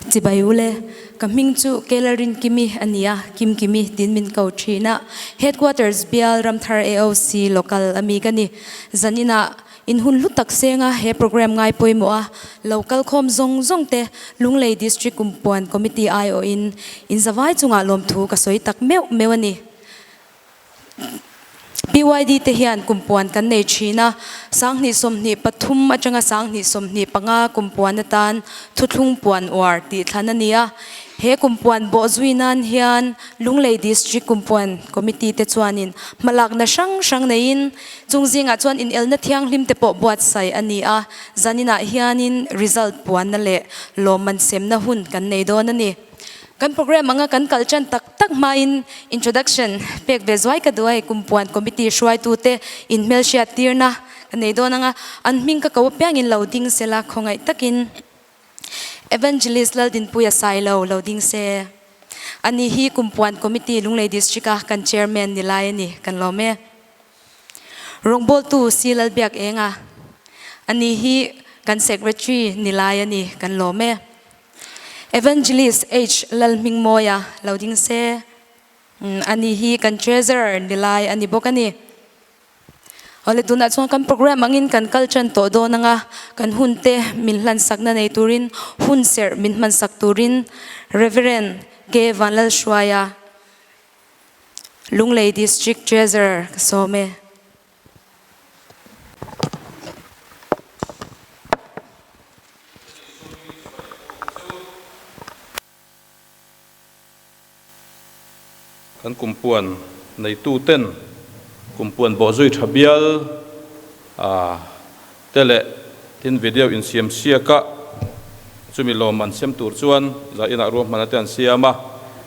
Chibai ule, ka hming chu Kelarin Kimi a ni a, Kim Kimi tiin min ko thin a. Headquarters bial Ramthar AOC local a mi ka ni. Zaninah in hun hlu tak senga he program ngai pawimawh a lo kal khawm zawng zawng te Lunglei District Kumpuan Committee aiawhin in zavai chungah lawmthu ka sawi tak meuh meuh a ni. PYD te hian kumpuan kan nei thin a, 2023 atanga 2025 kumpuan atan thuthlung puan uar tih thlan a ni a. He kumpuan bawh zui nan hian Lunglei District Kumpuan Committee te chuanin hmalakna hrang hrang neiin chung zingah chuan inelna thianghlim te pawh buatsaih a ni a, zaninah hianin result puanna leh lawmman semna hun kan nei dawn a ni. Kan program anga kan kal tan tak tak hmain introduction pek ve zuai ka duh a, hei Kumpuan Committee hruaitute inhmelhriat tirna ka nei dawn anga an hming ka ko apiangin lo ding sela khawngaih takin Evangelist Laldinpuia Sailo lo ding se. Ani hi Kumpuan Committee Lunglei District a kan Chairman ni lai a ni, kan lawm e. Rawngbawltu Si Lalbiak Enga, ani hi kan Secretary ni lai a ni, kan lawm e. Evangelist H. Lalhmingmawia lo ding se, ani hi kan Treasurer ni lai a ni bawk a ni. Awle tunah chuan kan program angin kan kal tan tawh dawn anga kan hun te min hlansakna nei turin hun serh min hmansak turin Reverend K. Vanlalhruaia, Lunglei District Treasurer ka sawm e. Kan kumpuan neitu ten kumpuan bawhzui tha bial te leh tin video insiam siaka chumi lawm an sem tur chuan za inah ruahmanna te an siam a,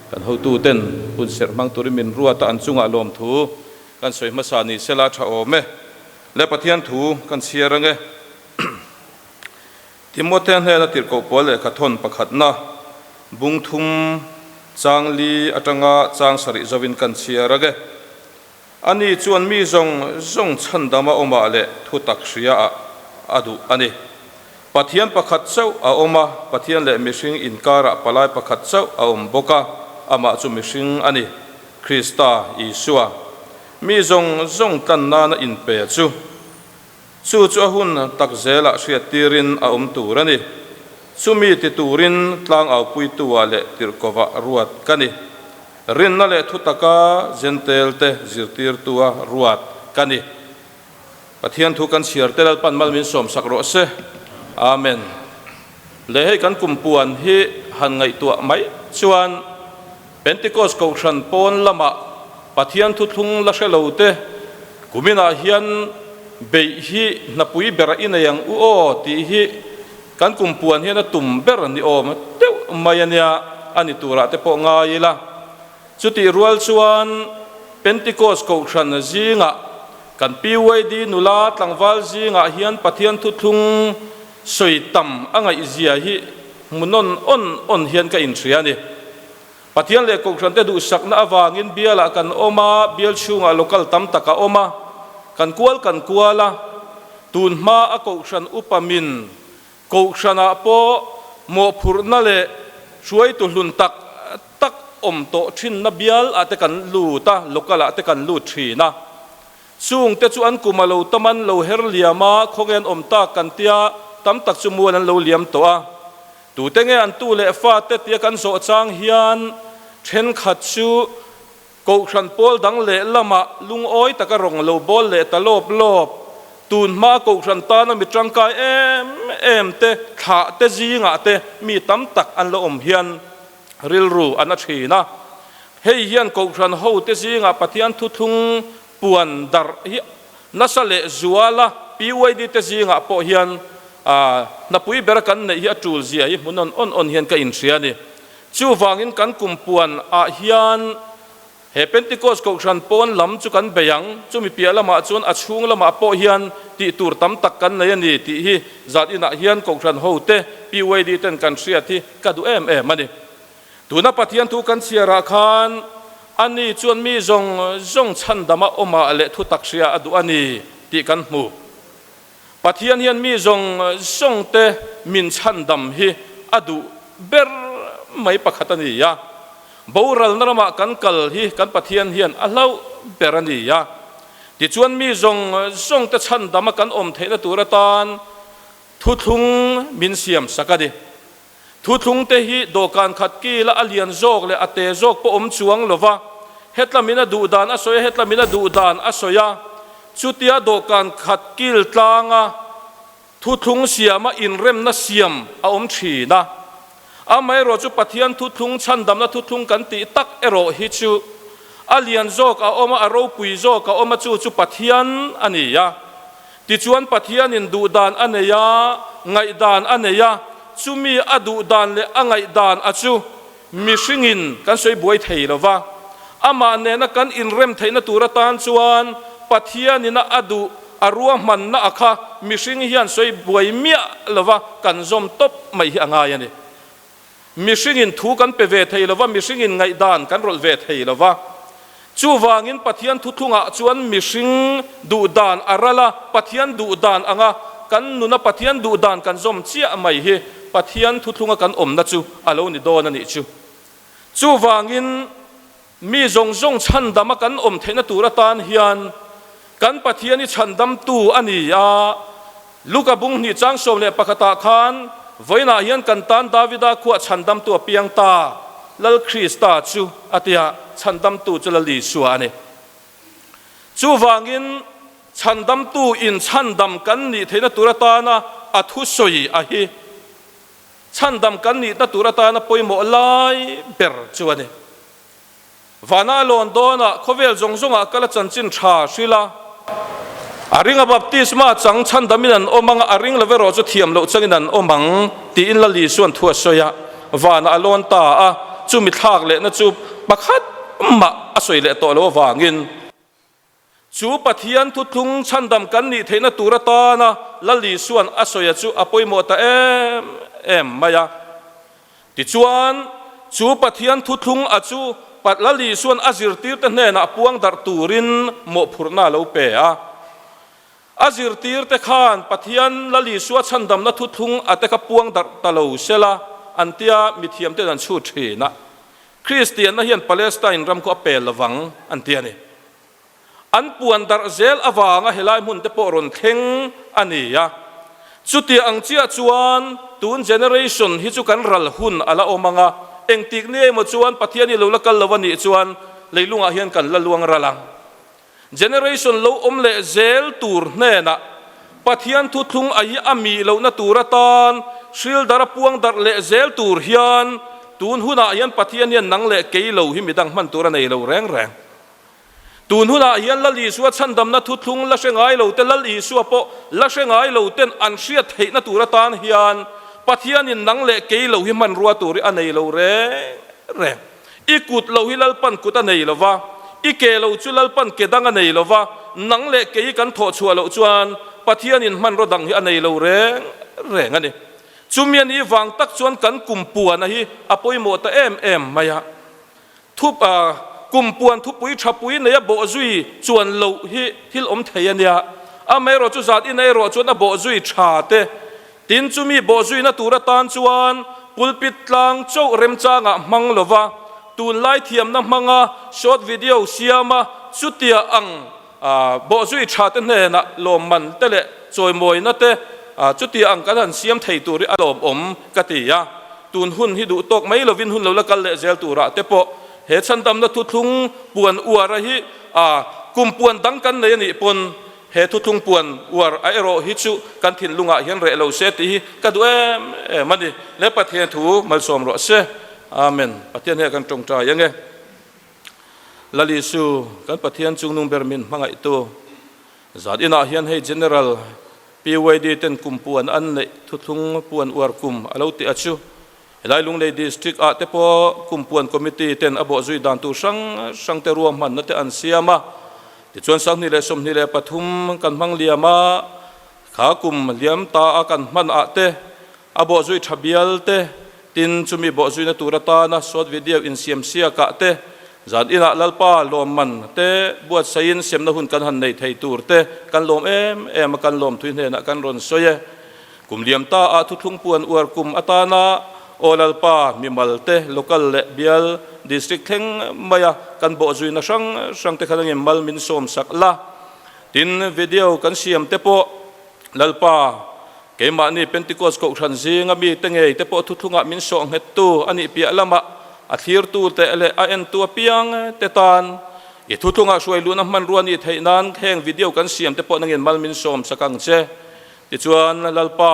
kan hotu ten hun serh hmang turin min ruat a, an chungah lawmthu kan sawi hmasa ni sela tha awm e le Pathian thu kan chhiar ange. Timothea hnena tirhkoh pawl lehkha thawn pakhatna bung thum chang li atanga chang sarih zovin kan chhiar ag e. Ani chuan mi zawng zawng chhandama awmah leh thu tak hriaah a duh a ni. Pathian pakhat chauh a awm a, Pathian leh mihring inkarah palai pakhat chauh a awm bawk a, amah chu mihring a ni, Krista Isua. Mi zawng zawng tlan nana inpe chu. Chu chu a hun tak zelah hriattirin a awm tur a ni. Chumi ti turin tlangaupuitu-ah leh tirhkovah ruat ka ni. Rinna leh thutaka Jentail-te zirtirtua ruat ka ni. Pathian thu kan chhiar te Lalpan mal min sawmsak rawh se. Amen. Leh hei kan kumpuan hi han ngaihtuah mai chuan Pentecost Kohhran pawn lamah Pathian thuthlung la hre lo te kuminah hian beih hi hnapui ber a inei ang u aw tih hi kan kumpuan hian a tum ber ni awm deuh mai a nia, a ni turah te pawh ngai ila. Chutih rual chuan Pentecost Kohhran zingah kan PYD nula tlangval zingah hian Pathian thuthlung sawi tam a ngaihzia hi Hmu nawn awn awn hian ka inhria a ni. Pathian leh Kohhrante duhsakna avangin bialah kan awm a, bial chhungah local tam tak a awm a, kan kual kan kual a. Tun hma a Kohhran upa min Kohhranah pawh mawhphurhna leh hruaitu hlun tak tak awm tawh thinna bial ah te kan lut a, local ah te kan lut thin a. Chung te chu an kum a lo tam an lo her liam a, khawnge an awm tak kan tia, tam tak chu mual an lo liam tawh a. Tute nge an tu leh fa te tia kan zawh chang hian thenkhat chu Kohhran pawl dang leh lamah lungawi taka rawng lo bawl leh ta lawp lawp, tun hma Kohhran tana mi tangkai em em te thlah te zingah te mi tam tak an lo awm hian rilru a na thin a. Hei hian Kohhran hote zingah Pathian thuthlung puan darh hi nasa leh zual a, PYD te zingah pawh hian hnapui bera kan neih hi a tul zia hi hmu nawn awn awn hian ka inhria a ni. Chuvangin kan kum puan ah hian he Pentecost Kohhran pawn lam chu kan bei ang, chumi piah lamah chuan a chhung lamah pawh hian tih tur tam tak kan nei a ni tih hi zat inah hian Kohhran hote PYD ten kan hriat hi ka duh em em a ni. Tuna Pathian thu kan chhiarah khan ani chuan mi zawng zawng chhandama awmah leh thutak hria a duh a ni tih kan hmu. Pathian hian mi zawng zawngte min chhandam hi a duh ber mai pakhat a ni a. Boralna ramah kan kal hi kan Pathian hian a hlauh ber a ni a. Tichuan mi zawng zawng te chhandama kan awm theihna tur atan thuthlung min siam sak a ni. Thuthlung te hi dawhkan khat kila a lian zawk leh a te zawk pawh awm chuang lo va, hetlamin a duh dan a sawi a, hetlamin a duh dan a sawi a. Chutia dawhkan khat kil tlanga thuthlung siama inremna siam a awm thin a. Amaherawh chu Pathian thuthlung chhandamna thuthlung kan tih tak erawh hi chu a lian zawk a awm a, a ropui zawk a awm a, chu chu Pathian a ni a. Tichuan Pathianin duh dan a nei a, ngaihdan a nei a, chumi a duh dan leh a ngaihdan a chu mihringin kan sawi buai thei lo va. Amah nena kan inrem theihna tur atan chuan Pathianina a duh a ruahmanna a kha mihring hian sawi buai miah lo va kan zawm tawp mai hi a ngai a ni. Mihringin thu kan pe ve thei lo va, mihringin ngaihdan kan rawlh ve thei lo va. Chuvangin Pathian thuthlungah chuan mihring duhdan a ral a, Pathian duhdan anga kan nuna Pathian duhdan kan zawm chiah mai hi Pathian thuthlunga kan awmna chu a lo ni dawn a nih chu. Chuvangin mi zawng zawng chhandama kan awm theihna tur atan hian kan Pathian hi chhandamtu a ni a. Luka bung hnih chang 11 ah khan vawiinah hian kan tan Davida khuah chhandamtu a piang ta, Lal Krista chu a tia, chhandamtu chu Lal Isua a ni. Chuvangin chhandamtu in chhandam kan nih theihna tur atana a thusawi a hi chhandam kan nihna tur atana pawimawh lai ber chu a ni. Vana a lawn dawnah khawvel zawng zawngah kal a chanchin tha hrilh a. A ringa baptisma chang chhandamin an awm ang a, a ring lo erawh chu thiam loh changin an awm ang, tiin Lal Isua'n thu a sawi a. Vana a lawn ta a, chumi thlak lehna chu pakhat mah a sawi leh tawh lo avangin. Chu Pathian thuthlung chhandam kan nih theihna tur atana Lal Isua'n a sawia chu a pawimawh ta em em mai a. Tichuan, chu Pathian thuthlung a chu Lal Isua'n a zirtirte hnenah puang darh turin mawhphurhna a lo pe a. A zirtirte khan Pathian Lal Isua chhandamna thuthlung a te kha puang darh ta lo sela an tia mithiamte'n an chhut thin a. Kristianna hian Palestine ram khu a pel lovang an ti a ni. An puan darh zel avanga helai hmun te pawh rawn thleng a ni a. Chutia ang chiah chuan tun generation hi chu kan ral hun a la awm ang a, engtik ni emaw chuan Pathian hi lo la kal lo a nih chuan leilungah hian kan la luang ral ang. Generation lo awm leh zel tur hnenah Pathian thuthlung a hi a mih lohna tur atan hril dar a puang darh leh zel tur hian tun hunah hian Pathian hian nang leh kei lo hi midang hman tur a nei lo reng reng. Tun hunah hian Lal Isua chhandamna thuthlung la hre ngai lo te Lal Isua pawh la hre ngai lo ten an hriat theihna tur atan hian Pathianin nang leh kei lo hi hmanrua tur hi a nei lo reng reng. I kut lo hi Lalpan kut a nei lo va, i ke lo chu Lalpan ke dang a nei lo va, nang leh kei kan thawh chhuah loh chuan Pathianin hmanraw dang hi a nei lo reng reng a ni. Chumi a nih vang tak chuan kan kum puana hi a pawimawh ta em em mai a. Thu kum puan thupui thapui neia bawhzui chuan loh hi thil awm thei a nia. Amaherawh chu zat ina erawh chuan a bawhzui tha te Tin, chumi bawhzuina tur atan chuan pulpit tlang chauh remchangah hmang lova, tunlai thiamna hmanga short video siama chutia ang bawhzui tha te hnenah lawmman te leh chawimawina te chutia ang kan han siam thei tur hi a lawmawm ka ti a. Tun hun hi duh tawk mai lovin hun lo la kal leh zel turah te pawh he chhandamna thuthlung puan uara hi kum puan dang kan nei a nih pawn He thuthlung puan uar a erawh hi chu kan thinlungah hian reh lo se tih hi ka duh em em a ni. Le Pathian thu malsawm rawh se. Amen. Pathian hian kan tawngtai ange. Lal Isu, kan Pathian chungnung ber min hmangaihtu. Zan inah hian hei General PYD ten kum puan an neih thuthlung puan uar kum a lo ti a chu. Helai Lunglei District ah te pawh kum puan committee ten a bawhzui dan tur hrang hrang te ruahmanna te an siam a. Tichuan 2023 kan hmang liam a, kha kum liam ta a kan hman ah te, a bawhzui tha bial te, tin chumi bawhzuina tur atana short video insiam siak ah te, zan inah Lalpa lawmman te buatsaihin semna hun kan han nei thei tur te kan lawm em em a, kan lawmthui hnenah kan rawn sawi e. Kum liam ta ah thuthlung puan uar kum atana. Aw Lalpa, mimal te, local leh bial, district thleng maia kan bawhzuina hrang hrang te kha nangin mal min sawm sak la. Tin, video kan siam te pawh Lalpa, keimahni Pentecost Kohhran zinga mi te ngei te pawh thuthlungah min sawh nghettu a nih piah lamah a thlirtu te leh a entu apiang te tan i thuthlungah hruai luhna hmanrua nih theih nan heng video kan siam te pawh nangin mal min sawm sak ang che. Tichuan, Lalpa,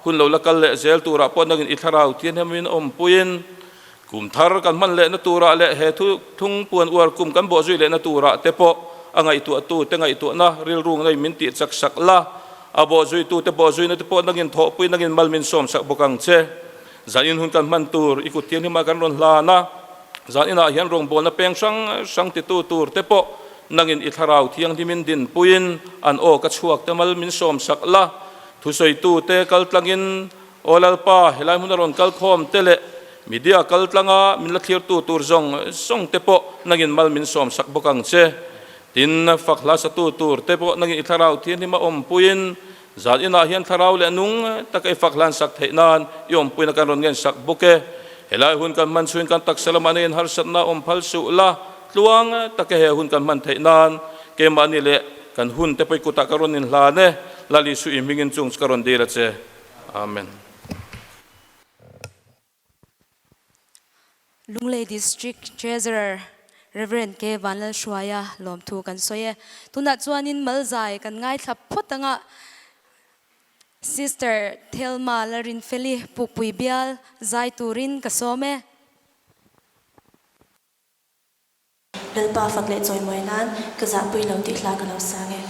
hun lo la kal leh zel turah pawh nangin i thlarau thianghlim awmpuiin kum thar kan hman lehna turah leh he thuthlung puan uar kum kan bawhzui lehna turah te pawh a ngaihtuahtu te ngaihtuahna rilru ngei min tih chak sak la, a bawhzuitu te bawhzuina te pawh nangin thawhpui nangin mal min sawm sak bawk ang che. Zanin hun kan hman tur i kut thianghlimah kan rawn hlan a, zaninah hian rawngbawlna peng hrang hrang titu tur te pawh nangin i thlarau thianghlimin dinpuiin an aw ka chhuak te mal min sawm sak la, thusawitu te kal tlangin Aw Lalpa, helai hmuna rawn kal khawm te leh media kal tlanga min la thlirtu tur zawng zawng te pawh nangin mal min sawm sak bawk ang che. Tin, fak hla satu tur te pawh nangin i thlarau thianghlim a awmpuiin zan inah hian thlarau leh nung taka i fak hlan sak theih nan i awmpuina kan rawn ngen sak bawk e. Helai hun kan hman chhuin kan taksa lamah nangin harsatna awm phal suh la, tluang taka he hun kan hman theih nan keimahni leh kan hun te pawh i kutah ka rawn inhlan e. Lal Isu i hmingin chung chu ka rawn dil a che. Amen. Lunglei District Treasurer Rev. K. Vanlalhruaia lawmthu kan sawi e. Tunah chuanin Malzai kan ngaithla phawt anga Sister Thelma Lalrinfeli Pukpui Bial zai turin ka sawm e. Lalpa fak leh chawimawi nan ka zahpui lo tih hla ka lo sang e.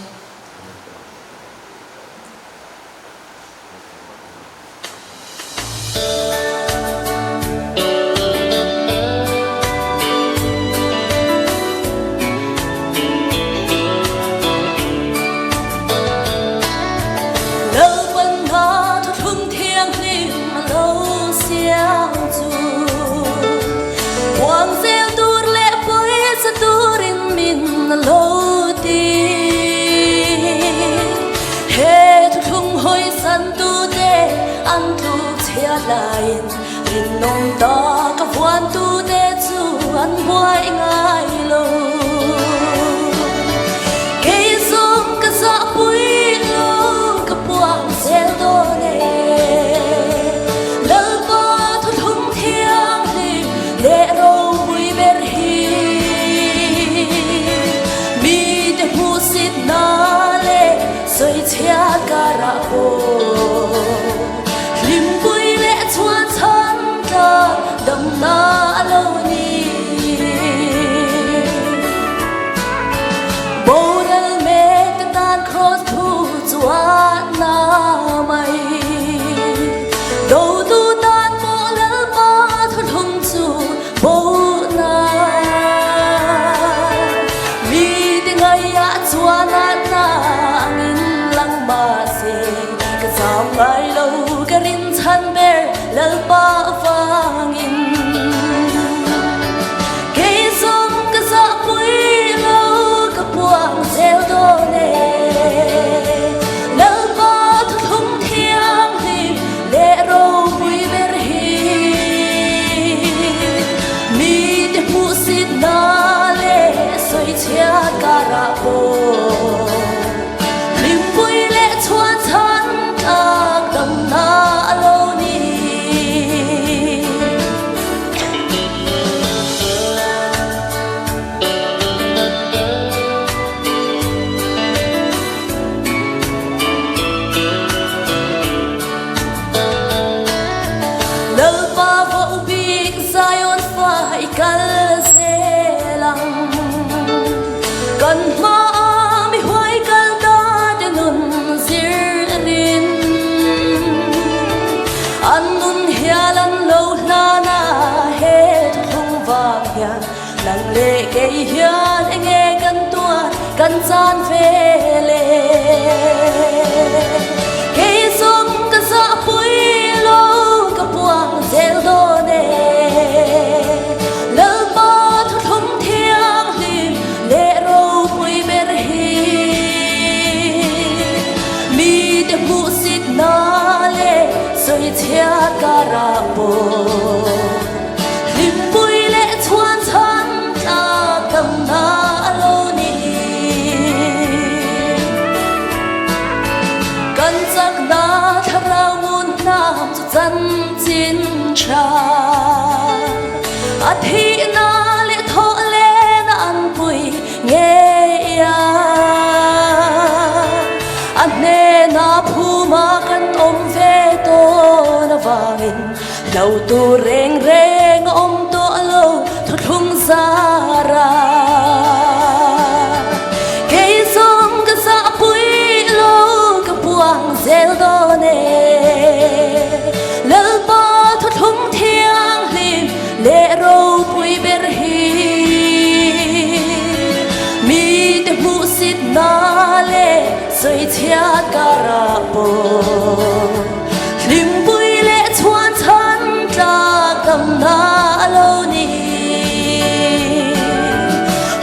Lalpan hna thuthlung thianghlim a lo siam chu. Puang zel tur leh pawisa turin min lo ti. He thuthlung hawisan tute an tluk chhiat laiin rinawm tak a vuan tute chu an buai ngai lo. Kei zawng ka zahpui lo ka puang zel dawn e. Lalpa thuthlung thianghlim leh ropui ber hi mite hmuhsitna leh sawichhiat karah pawh hlimpui leh chhuan chhan tlak damna a lo ni. Boral mek ka tan kraws thu chuan na mai. Dotu tan pawh Lalpa thuthlung chu bo na. Mite ngaiah chuan atna angin lang mahse ka zam ngai lo ka rinchhan ber Lalpa avangin. Kei zawng ka zahpui lo ka puang zel dawn e. Lalpa thuthlung thianghlim leh ropui ber hi. Mite hmuhsitna leh sawichhiat karah pawh hlimpui leh chhuan chhan tlak damna a lo ni. Lalpa vo bik Zion fa i kal zel ang. Kan hmaa mi huai kal ta te nun zirin. An nun hial an lo hlan a he thuthlung vang hian nang leh kei hian enge kan tuar kan chan ve le. Kei zawng ka zahpui lo ka puang zel dawn e. Lalpa thuthlung thianghlim leh ropui ber hi. Mite hmuhsitna leh sawichhiat karah pawh. Thihna leh thawh lehna an pui ngei a. A hnenah phuma kan awm ve tawn avangin hlo tur reng reng a awm tawh lo thuthlung zara. Kei zawng ka zahpui lo ka puang zel dawn e. Lalpa thuthlung thianghlim leh ropui ber hi. Mite hmuhsitna leh sawichhiat karah pawh hlimpui leh chhuan chhan tlak damna a lo ni.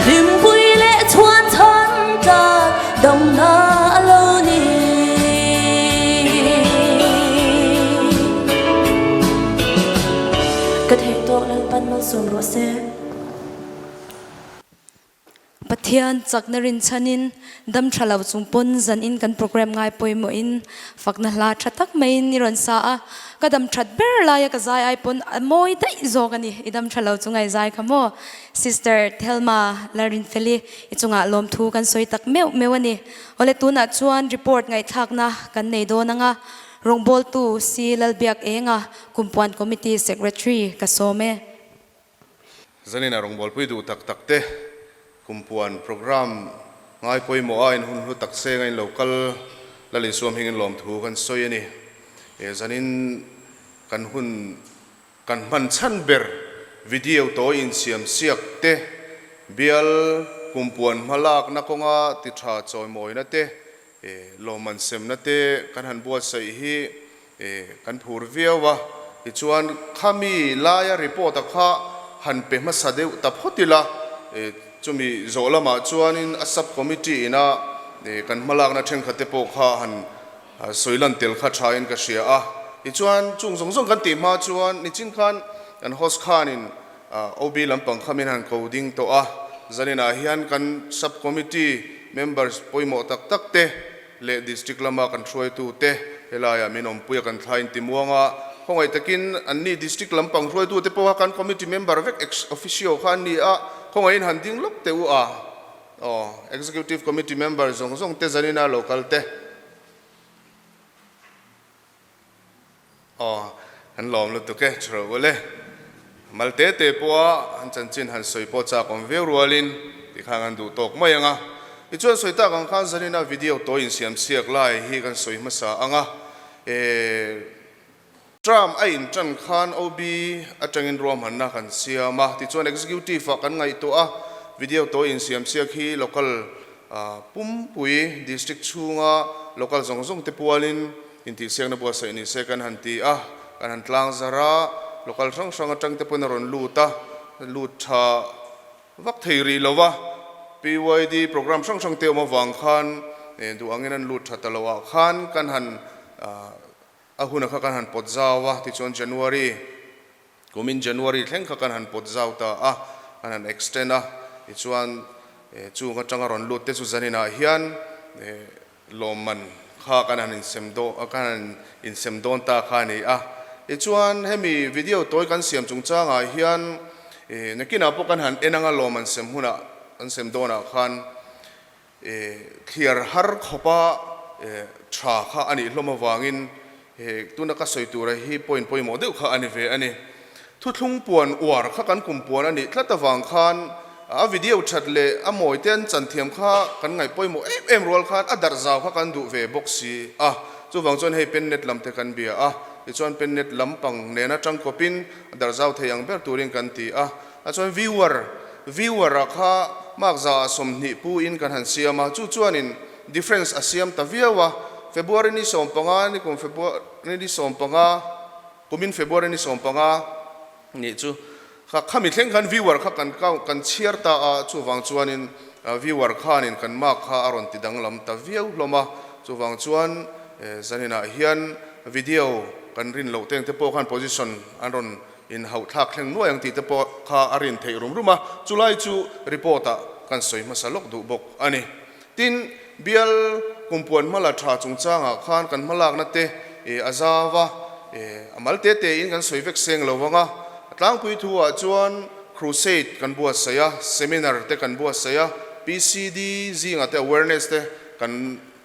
Hlimpui leh chhuan chhan tlak damna a lo ni. Ka theih tawh Lalpan malsawm rawh se. Pathian chakna rinchhanin dam tha lo chung pawn zanin kan program ngai pawimawhin fakna hla tha tak maiin i rawn sa a, ka dam that ber laia ka zai ai pawn a mawi daih zawk a ni, i dam tha lo chung a i zai kha maw? Sister Thelma Lalrinfeli i chungah lawmthu kan sawi tak meuh meuh a ni. Awle tunah chuan report ngaihthlakna kan nei dawn ang a, rawngbawltu Si Lalbiakenga Kumpuan Committee Secretary ka sawm e. Zanina rawngbawlpui duh tak tak te Kumpuan Programme ngai pawimawh a inhun hlu tak seng a in lo kal Lal Isuam hingin lawmthu kan sawi a ni. Zanin kan hun kan hman chhan ber video tawi insiam siak te, bial Kumpuan hmalakna kawnga ti tha chawimawina te, Lawmman semna te kan han buatsaih hi kan phur viau a, tichuan khami laia report a kha han pe hmasa deuh ta phawt ila, chumi zawh lamah chuanin a sub committee ina kan hmalakna thenkhat te pawh kha han sawi lan tel kha thain ka hria a, tichuan chung zawng zawng kan tih hma chuan nichin khan kan host khanin OB lampang kha min han ko ding tawh a, zaninah hian kan Sub Committee members pawimawh tak tak te leh District lama kan hruaitu te helaiah min awmpui a kan thlai inti muang a, khawngaih takin anni District lampang hruaitu te pawha kan Committee member vek ex officio kha an ni a, khawngaihin han ding lawk teh u a, aw Executive Committee member zawng zawng te zanina lo kal te. Aw, an lawm lutuk e, tha rawh ule. Mal te te pawha an chanchin han sawi pawh chak awm viau rualin ti khan an duh tawk mai ang a. Tichuan sawi tak ang khan zanina video tawi insiam chhiak lai hi kan sawi hmasa ang a. E, term a intan khan OB atangin ruahmanna kan siam a, tichuan executive ah kan ngaihtuah a, video tawi insiam chhiak hi local pumpui district chhunga local zawng zawng te pualin Intihsiakna buatsaih ni se kan han ti a, kan han tlang zar a, local hrang hrang atang te pawhin a rawn lut a, lut tha vak thei rih lo a, PYD program hrang hrang te awm avang khan duh angin an lut tha ta lo ah khan kan han a huna kha kan han pawt zau a, tichuan January kumin January thleng kha kan han pawt zau ta a, kan han extend a, tichuan chung atanga rawn lut te chu zaninah hian Lawmman kha kan han insem dawn kan han insem dawn ta kha a ni a. Tichuan hemi video tawi kan siam chungchangah hian ih nakinah pawh kan han en anga lawmman sem hunah kan sem dawnah khan ih thliar har khawpa ih tha kha a nih hlawm avangin ih tuna ka sawi tura hi point pawimawh deuh kha a ni ve a ni. Thuthlung puan uar kha kan kum puan a nih tlat avang khan a video that leh a mawi te an chan thiam kha kan ngaih pawimawh em em rual khan a darh zau kha kan duh ve bawk si a. Chuvang chuan hei pen net lam te kan bia a, tichuan pen net lampang nena tangkawpin a darh zau thei ang ber turin kan ti a. A chuan viewer, viewer ah kha mark za ah 20 pu in kan han siam a, chu chuanin difference a siam ta viau a. February ni 15 ni kum February ni 15, Kumin February ni 15 nih chu kha khami thleng khan viewer kha kan kan chhiar ta a, chuvang chuanin viewer khanin kan mark kha a rawn ti danglam ta viau hlawm a, chuvang chuan zaninah hian video kan rin loh teng te pawh khan position an rawn inhauh thlak thleng nuai ang tih te pawh kha a rin theih rum rum a, chulai chu report ah kan sawi hmasa lawk duh bawk a ni. Tin, bial kumpuan hmala tha chungchangah khan kan hmalakna te a zau a, a mal te tein kan sawi vek seng lo vang a. A tlangpui thu ah chuan Crusade kan buatsaih a, Seminar te kan buatsaih a, PCD zingah te awareness te kan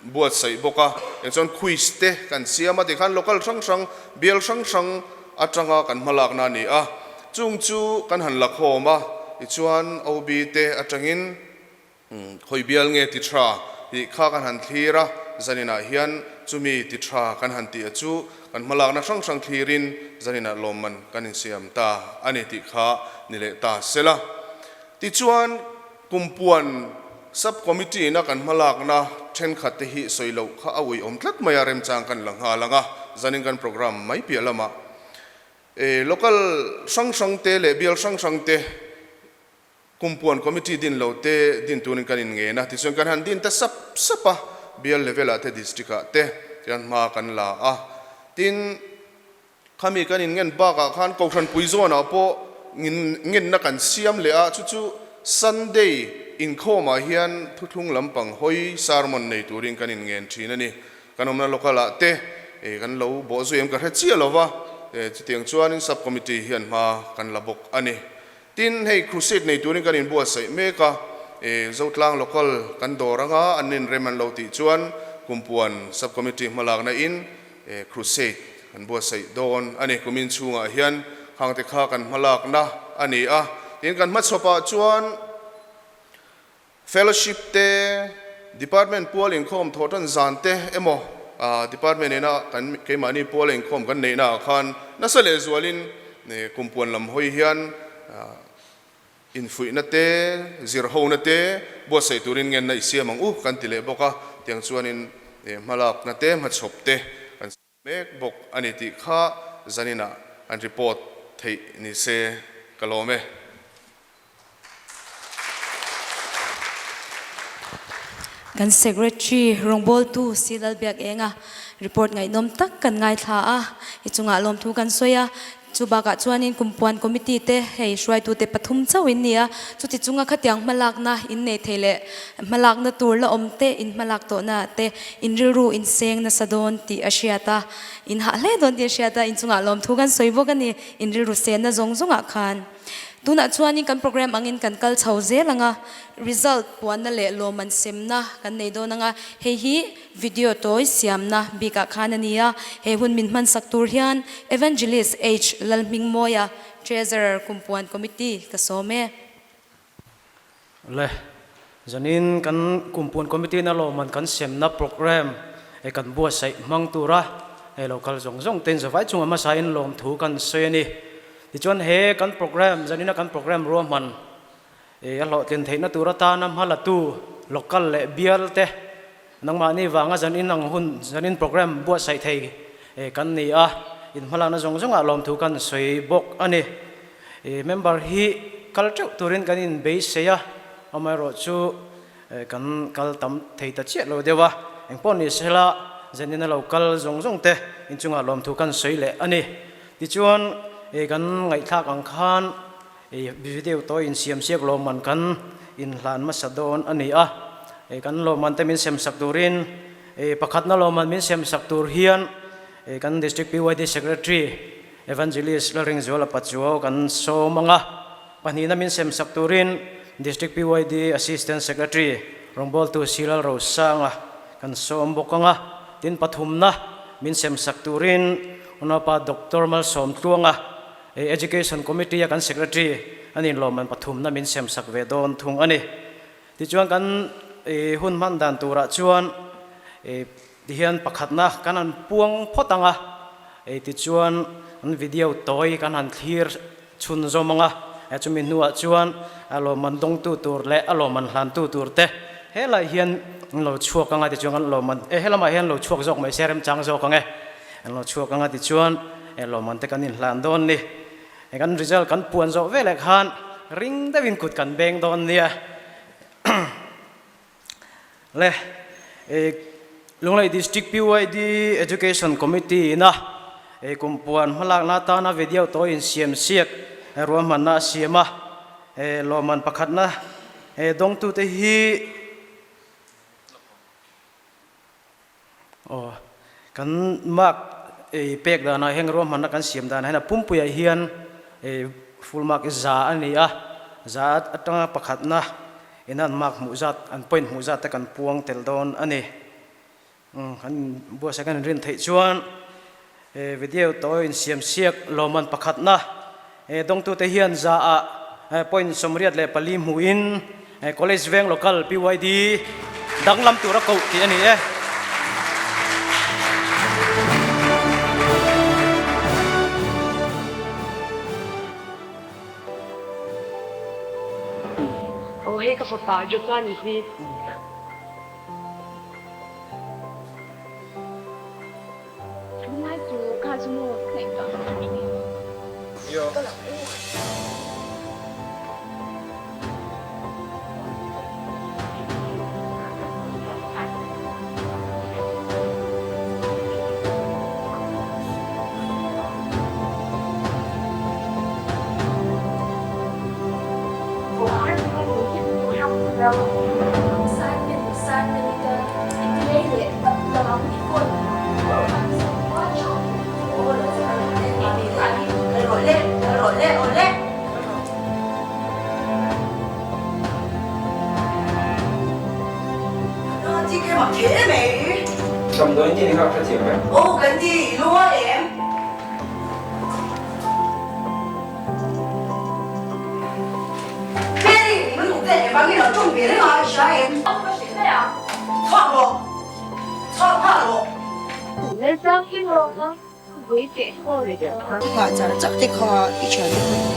buatsaih bawk a, eng chuan quiz te kan siam a tikhan local hrang hrang, bial hrang hrang atanga kan hmalakna a ni a, chung chu kan han la khawm a, tichuan OB te atangin Khawi bial nge ti tha tih kha kan han thlir a, zaninah hian chumi ti tha kan han tih a chu kan hmalakna hrang hrang thlirin zaninah lawmman kan insiam ta a ni tih kha ni leh ta sela. Tichuan Kumpuan Sub-Committee ina kan hmalakna thenkhat te hi sawi loh kha a uiawm tlat mai a, remchang kan la nghal ang a, zanin kan program mai piah lamah local hrang hrang te leh bial hrang hrang te Kumpuan Committee din lo te din turin kan inngen a, tichuan kan han din ta sap sap a, bial level ah te district ah te tian hma kan la a. Tin, khami kan inngen bakah khan Kohhran pui zawnah pawh ngenna kan siam leh a, chu chu Sunday inkhawmah hian thuthlung lampang hawi sermon nei turin kan inngen thin a ni. Kan awmna local ah te kan lo bawh zui em ka hre chiah lo va, chutiang chuanin sub committee hian hma kan la bawk a ni. Tin, hei crusade nei turin kan inbuatsaih mek a, e, Zotlang local kan dawr anga an inrem an lo tih chuan Kumpuan Sub-Committee hmalakna in e, crusade kan buatsaih dawn a ni. Kumin chhungah hian khangte kha kan hmalakna a ni a. Tin, kan hmachhawpah chuan Fellowship te, Department pual inkhawm thawh tan zan te emaw Department ina kan keimahni puala inkhawm kan neihna ah khan nasa leh zualin kumpuan lam hawi hian infuihna te, zirhona te buatsaih turin ngenna i siam ang u kan ti leh bawk a, tiang chuanin hmalakna te, hmachhawp te kan siam mek bawk a ni tih kha zaninah an report theih ni se ka lawm e. Kan Secretary rawngbawltu Si Lalbiakenga report ngaihnawm tak kan ngaithla a, i chungah lawmthu kan sawi a. Chu bakah chuanin Kumpuan Committee te hei hruaitute pathum chauh in ni a, chuti chunga khatiang hmalakna in nei thei leh hmalakna tur la awm te in hmalak tawhna te in rilru in seng nasa dawn tih a hriat a, in hah hle dawn tih a hriat a, in chungah lawmthu kan sawi bawk a ni, in rilru senna zawng zawngah khan. Tunah chuanin kan program angin kan kal chho zel ang a, result puanna leh lawmman semna kan nei dawn ang a, hei hi video tawi siamna bikah khan a ni a, he hun min hmansak tur hian Evangelist H Lalhmingmawia, Treasurer Kumpuan Committee ka sawm e. Le, zanin kan Kumpuan Committee na lawmman kan semna program e kan buatsaih hmang tura hei lo kal zawng zawng ten zavai chunga hmasain lawmthu kan sawi a ni. Tichuan he kan program, zanina kan program ruahman e a hlawhtlin theihna tur atana hma latu local leh bial te nangmahni vanga zanin ang hun, zanin program buatsaih thei e kan ni a, inhmalakna zawng zawngah lawmthu kan sawi bawk a ni. E member hi kal teuh turin kan inbeisei a, amaherawhchu Kan kal tam thei ta chiah lo deuh a, engpawh ni sela Zenina lo kal zawng zawng te inchungah lawmthu kan sawi leh a ni. Tichuan kan ngaihthlak ang khan video tawi insiam siak lawmman kan inhlan hmasa dawn a ni a, kan lawmman te min sem sak turin pakhatna lawmman min sem sak tur hian kan District PYD Secretary Evangelist Lalringzuala Pachuau kan sawm ang a. Pahnihna min sem sak turin District PYD Assistant Secretary rawngbawltu Silal Rosanga kan sawm bawk ang a, tin pathumna min sem sak turin Unaupa Doctor Malsawm Tluanga, Education Committee a kan Secretary a nin lawmman pathumna min sem sak ve dawn thung a ni. Tichuan kan hun hman dan turah chuan tihian pakhatna kan han puang phawt ang a, tichuan an video tawi kan han thlir Chhunzawm anga chumi hnuah chuan a lawmman dawngtu tur leh a lawmman hlantu tur te helai hian an lo chhuak anga tichuan an lawmman e helamah hian lo chhuak zawk mai se remchang zawk ang e an lo chhuak anga tichuan e lawmman te kan inhlan dawn ni kan result kan puan zawh veleh khan ring deuhin kut kan beng dawn nia. Le Lunglei District PYD Education Committee ina kumpuan hmalakna atana video tawi insiam siak ruahmanna a siam a, lawmman pakhatna dawngtute hi aw kan mark pek danah hian ruahmanna kan siam danah hian a pumpuiah hian full mark za a ni a. Za atanga pakhatna ina an mark hmuh zat, an point hmuh zat te kan puang tel dawn a ni. Kan buatsaih kan inrin theih chuan video tawi insiam siak lawmman pakhatna dawngtute hian za ah point 84 hmuhin College Veng Local PYD danglam tura koh tih a ni e. Aw hei ka fapa Joshua nih hi. Tunlai chu kha chu maw ka ngaihtuah ka hmu thin. Ka lang u. Nghah char char te kha i thian te pawh.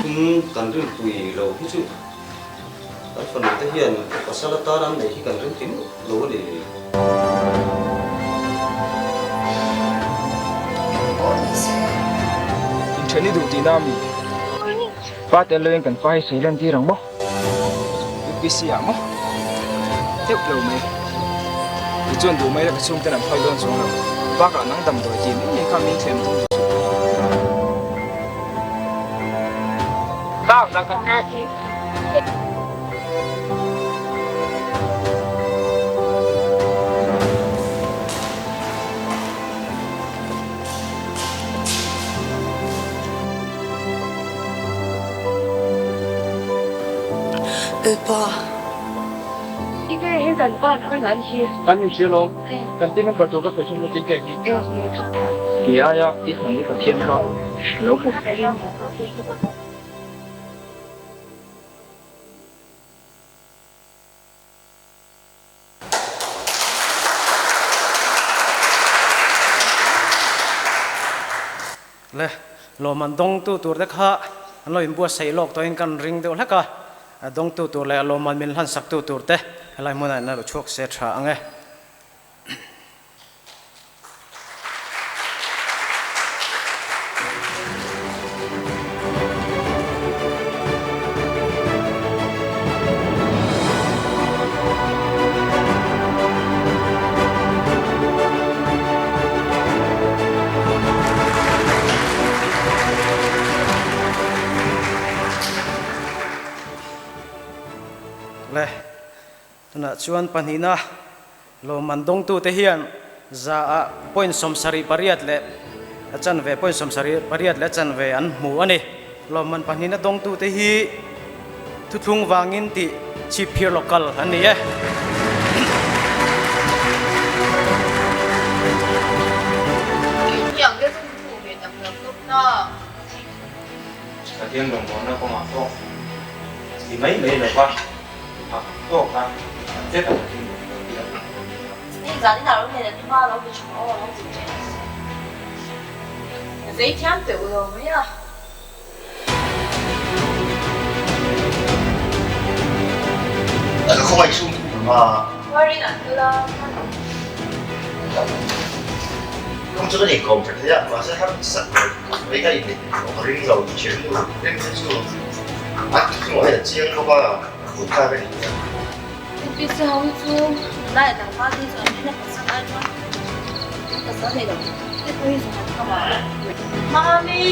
Tum kan rinpui lo hi chu kan fanu te hian pasal atan an neih hi kan ring thin lo a ni. Pawh ni se. Inthen i duh tihna a mi? Pa tel loin kan pa hi sawi lan tir ang maw? UPC ah maw? Deuh lo mai. Tichuan duh mai la ka chhungten an phal dawn chuang lo. Bakah nang damdawi tih mai mai kha min thlem tum duh suh. Kan inhria lawm, kan team member tur ka sawi chhung chu tin kek hi. Kei aia i thlan i Pathian kha lo hmu. Le, lawmman dawngtu tur te kha an lo inbuatsaih lawk tawhin kan ring deuh hlek a, a dawngtu tur leh lawmman min hlansak tu tur te helai hmunah in a lo chhuak se tha ang e. Le, tunah chuan pahnihna Lawmman dawngtute hian za ah point 78 leh a chanve point 78 leh a chanve an hmu a ni. Lawmman pahnihna dawngtute hi thuthlung vangin tih chhipphir local an ni e. Pathian rawngbawlna kawngah pawh ti mai mai lova. Phak tawk a, an zet ang hi min lo ti a. Hei zan inah lo hnen a hma lo be thin aw lo ti teh se. Zei thiam teuh lo mai a. Ka khawngaih chhung thu ma. Warin an kal a. Kawng chu kan inkawm tha thei a, mahse har sak mai ka inneih tawh ka ring lo thiannu reng te chu a thuthlungah hian a chiang bawk a, a hun tlak a ni a. UPC ho hi chu nula leh tlangval te chu an rin a pasal ai chuan pasal nei lo te pawh hi zawng an tham a. Mami!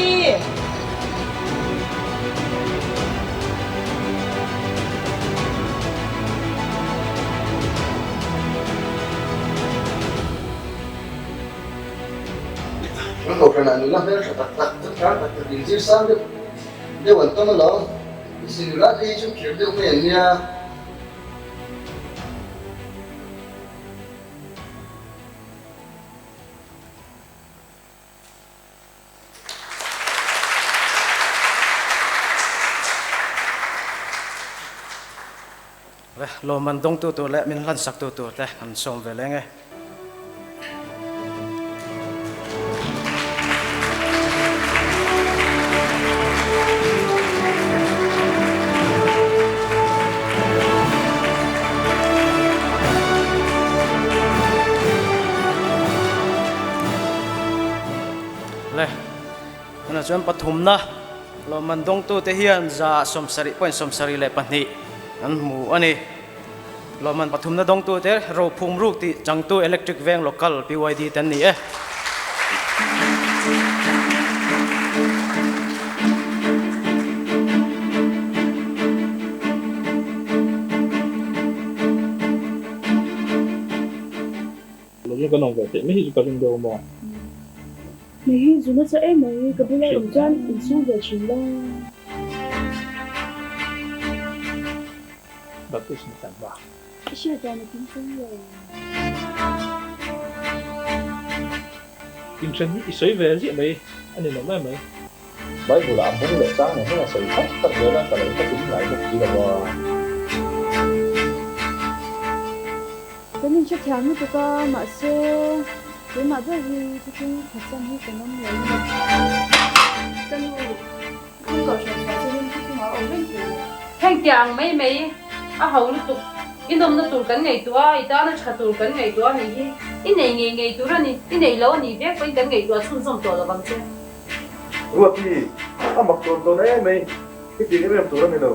Kan kohhranah nula hmeltha tak tak, changkang tak tak inzir sang deuh deuh an tam alawm. I sin rat hi chu khirh deuh mai an nia. Le, lawmman dawngtu tur leh min hlansaktu tur te an sawm ve leng e. Le, tunah chuan pathumna lawmman dawngtute hian 72.72 an hmu a ni. Lawmman pathumna dawngtute Rophum Ruk tih changtu Electric Veng Local PYD te an ni e. Lo chu kan awm ve theih mai hi chu ka ring deuh maw? Hei hi zu nasa em mai, ka bula awm chuan insum ve thin la. Baptist ni tan ba. I hriat dan a kim chung lo. Inthen hi i sawi ve ziah mai a ni lo mai mai. Bible ah a bung leh chang nen hian a sawi thlap thlap zel a, ka lo hrekim ngai bawk si lo a. Kan inhrethiam lutuk a, mahse keimah ber hi thuthlung phatsan hi kan awm lo ni. Ka nu, thuthlung kohhran chhuah chungin thuthlungah a awm reng thei lo. Heng tia ang mai mai a ho lutuk, i nawmna tur kan ngaihtuah a, i tana tha tur kan ngaihtuah a nih hi, i nei ngei ngei tur a ni, i nei lo a nih vek pawhin kan ngaihtuah chhunzawm tawh lovang che. Ruati, a mak tawn tawn em mai, i tih em em tur a ni lo.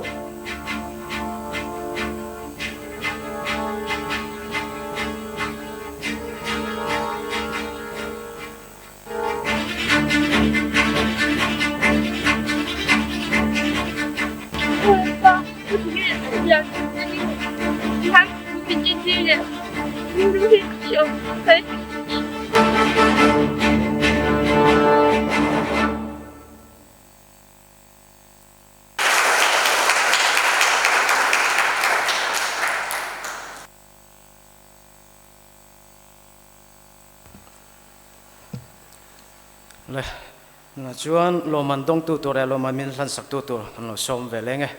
Le, na chuan lawmman dawngtu tur leh lawmman min hlansaktu tur kan lo sawm ve leng e.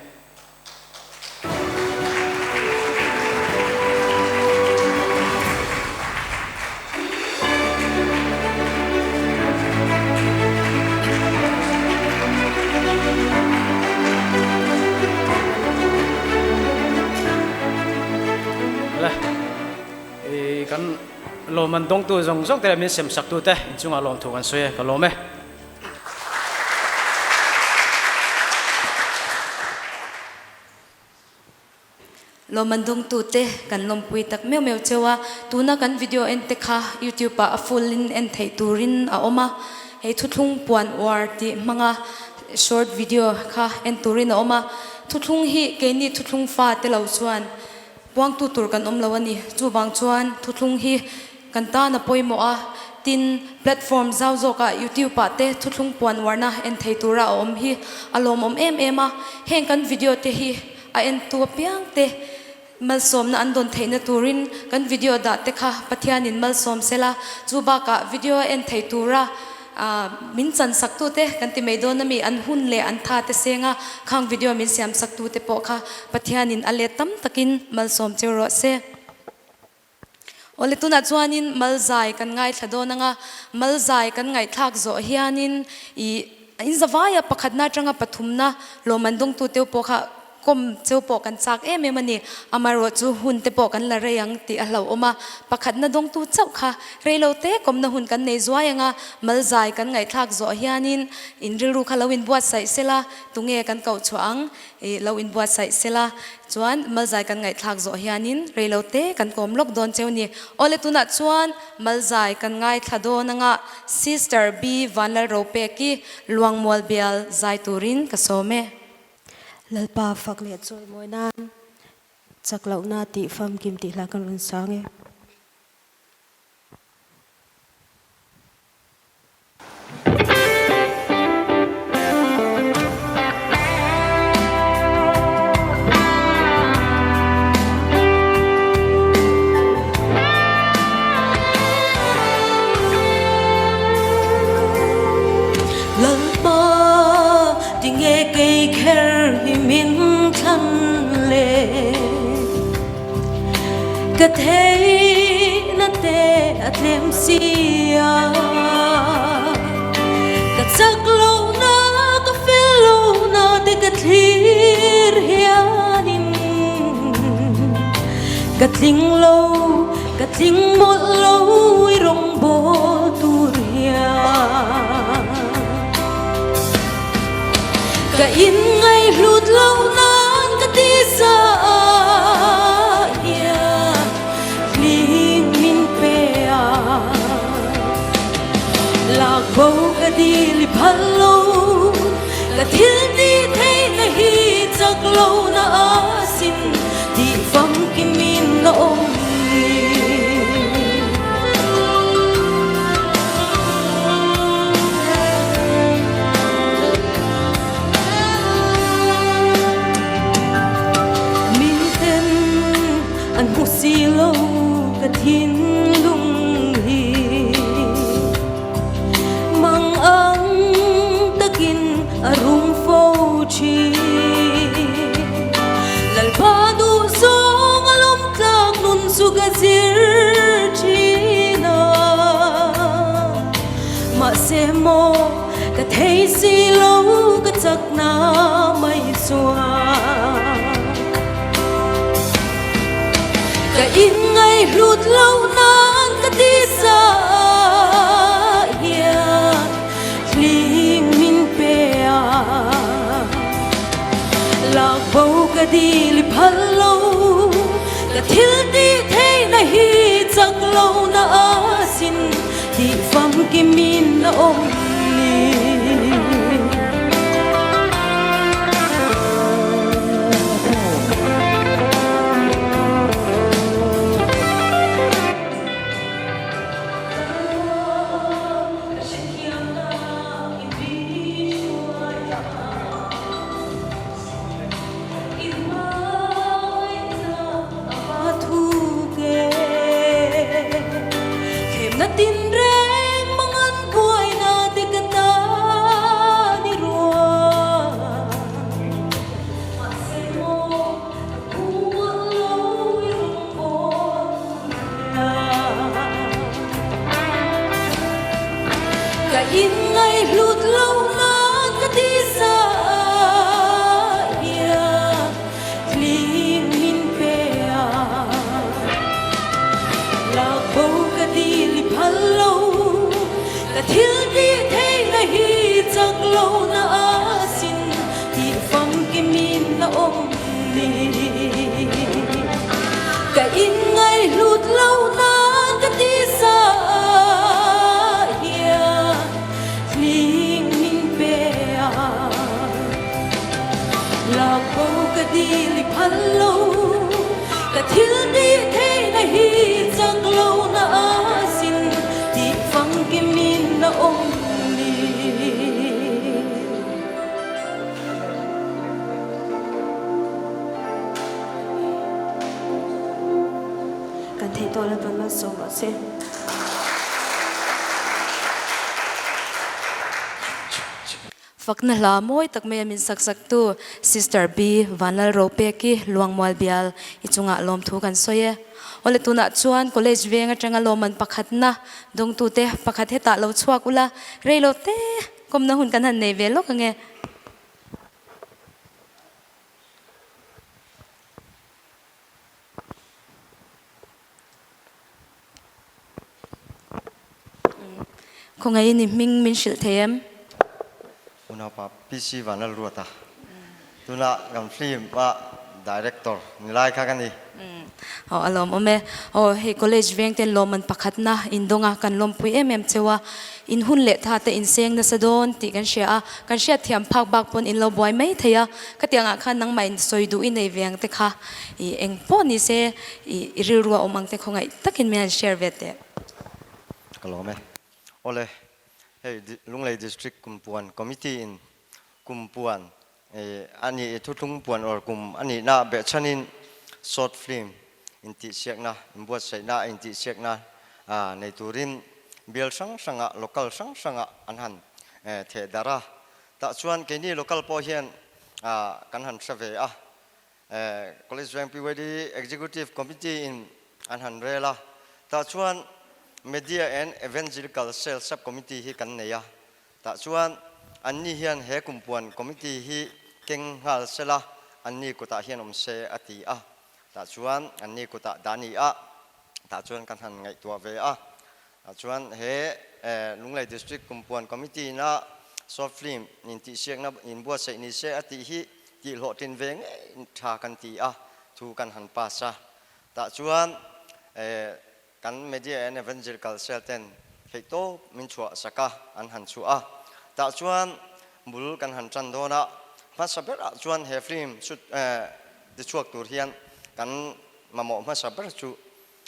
Le, i kan lawmman dawngtu zawng zawng te leh min semsaktu te inchungah lawmthu kan sawi e, ka lawm e. Lawmman dawngtute kan lawmpui tak meuh meuh cheu a, tuna kan video en te kha YouTube ah a full in en theih turin a awm a, hei thuthlung puan uar tih hmanga short video kha en turin a awm a, thuthlung hi keini thuthlung fa te lo chuan Puangtu tur kan awm lo a ni. Chuvang chuan thuthlung hi kan tan a pawimawh a, tin, platform zau zawkah YouTube ah te thuthlung puan uarna en thei tura a awm hi a lawmawm em em a. Heng kan video te hi a entu apiang te malsawmna an dawn theihna turin kan video dah te kha Pathianin malsawm sela, chu bakah video a en thei tura Min chan saktute kan ti mai dawn ami, an hun leh an tha te seng a, khang video min siam saktute pawh kha Pathianin a let tam takin malsawm cheu rawh se. Awle tunah chuanin malzai kan ngaithla dawn anga, malzai kan ngaihthlak zawh hianin i in zavaia pakhatna atanga pathumna lawmman dawngtute pawh kha Kawm cheu pawh kan chak em em a ni. Amaherawh chu hun te pawh kan la rei ang tih a hlauhawm a. Pakhatna dawngtu chauh kha rei lo te kawmna hun kan nei zuai ang a, malzai kan ngaihthlak zawh hianin in rilru kha lo inbuatsaih sela, tunge kan koh chhuah ang i lo inbuatsaih sela. Chuan malzai kan ngaihthlak zawh hianin rei lo te kan kawm lawk dawn cheu ni. Awle tunah chuan malzai kan ngaithla dawn anga Sister B Vanlalropeki Luangmual bial zai turin ka sawm e. Lalpa fak leh chawi mawi nan chak lohna tih famkim tih hla kan rawn sang e. Ka theihna te a tlem si a, ka chak lohna ka fel lohna te ka thlir hianin ka tling lo, ka tling mawlh lo i rawngbawl tur hian. Ka inngaihlut loh nan ka ti sa hian hling min pe a. Lak bo ka dil i phal lo, ka thil tih theihna hi chak lo na asin tih famkimin a awm ni. Miten an hmu si lo ka thinlung hi Mang ang takin a rum fo thin Lalpa duh zawng a lawm tlak nun chu ka zir thin a. Mahse maw ka thei si lo ka chakna mai chuan Ka inngaihlut lo nan ka ti sa hian hling min pe a Lak bo ka dil i phal lo ka thil tih theihna hi chak lo na asin. Tih famkimin a awm ni. Ka inngaihlut lo nan ka ti sa hian hlim min pe a. Lak bo ka dil i phal lo, ka thil tih theihna hi chak lo na asin tih famkimin a awm ni. Ka inngaihlut lo nan ka ti sa hian hling min pe a. Lak bo ka dil i phal lo, ka thil tih theihna hi chak lo na asin tih famkimin a awm ni. Kan theih tawh la ban malsawm rawh se. Fakna hla mawi tak mai a min sak sak tu Sister B Vanlal Ropeki Luangmual Bial i chungah lawmthu kan sawi e. Awle tunah chuan College veng atanga lawmman pakhatna dawngtute pakhat hetah lo chhuak ula reilo te kawmna hun kan han nei ve lawk ange. Khawngaih in i hming min hrilh thei em? Unaupa PC Vanlalruata tunah kan film a director ni lai kha ka ni. Aw a lawmawm e. Aw hei college veng ten lawmman pakhatna indawng a kan lawmpui em em cheu a. In hun leh tha te in seng nasa dawn tih kan hria a, kan hriat thiam phak bak pawn in lo buai mai thei a, khatiang ah khan nangmah in sawi duh i nei ve ang te kha i eng pawh ni se i i rilru a awm ang te khawngaih takin min han share ve teh. Ka lawm e. Awle, hei Lunglei District Kumpuan Committee in Kumpuan a nih i thuthlung puan or kum a nihna behchhanin short film intihsiakna, inbuatsaihna a intihsiakna nei turin bial hrang hrangah, local hrang hrangah an han theh darh a. Tah chuan keini local pawh hian kan han hre ve a. College Veng PYD Executive Committee in. an han rel a. Tah chuan Media and Evangelical Cell Sub-Committee hi kan nei a. Tah chuan anni hian he kumpuan committee hi keng nghal sela anni kutah hian awm se a ti a. Tah chuan anni kutah dah ni a, tah chuan kan han ngaihtuah ve a. Tah chuan he Lunglei District kumpuan committee ina short film intihsiakna inbuatsaih ni se a tih hi tihhlawhtlin ve ngei tha kan ti a, thu kan han pass a. Tah chuan Kan Media and Evangelical Cell ten theih tawp min chhuah sak a, an han chhuah a. Tah chuan bul kan han tan dawn a, hmasa berah chuan he film shoot ti chhuak tur hian kan mamawh hmasa ber chu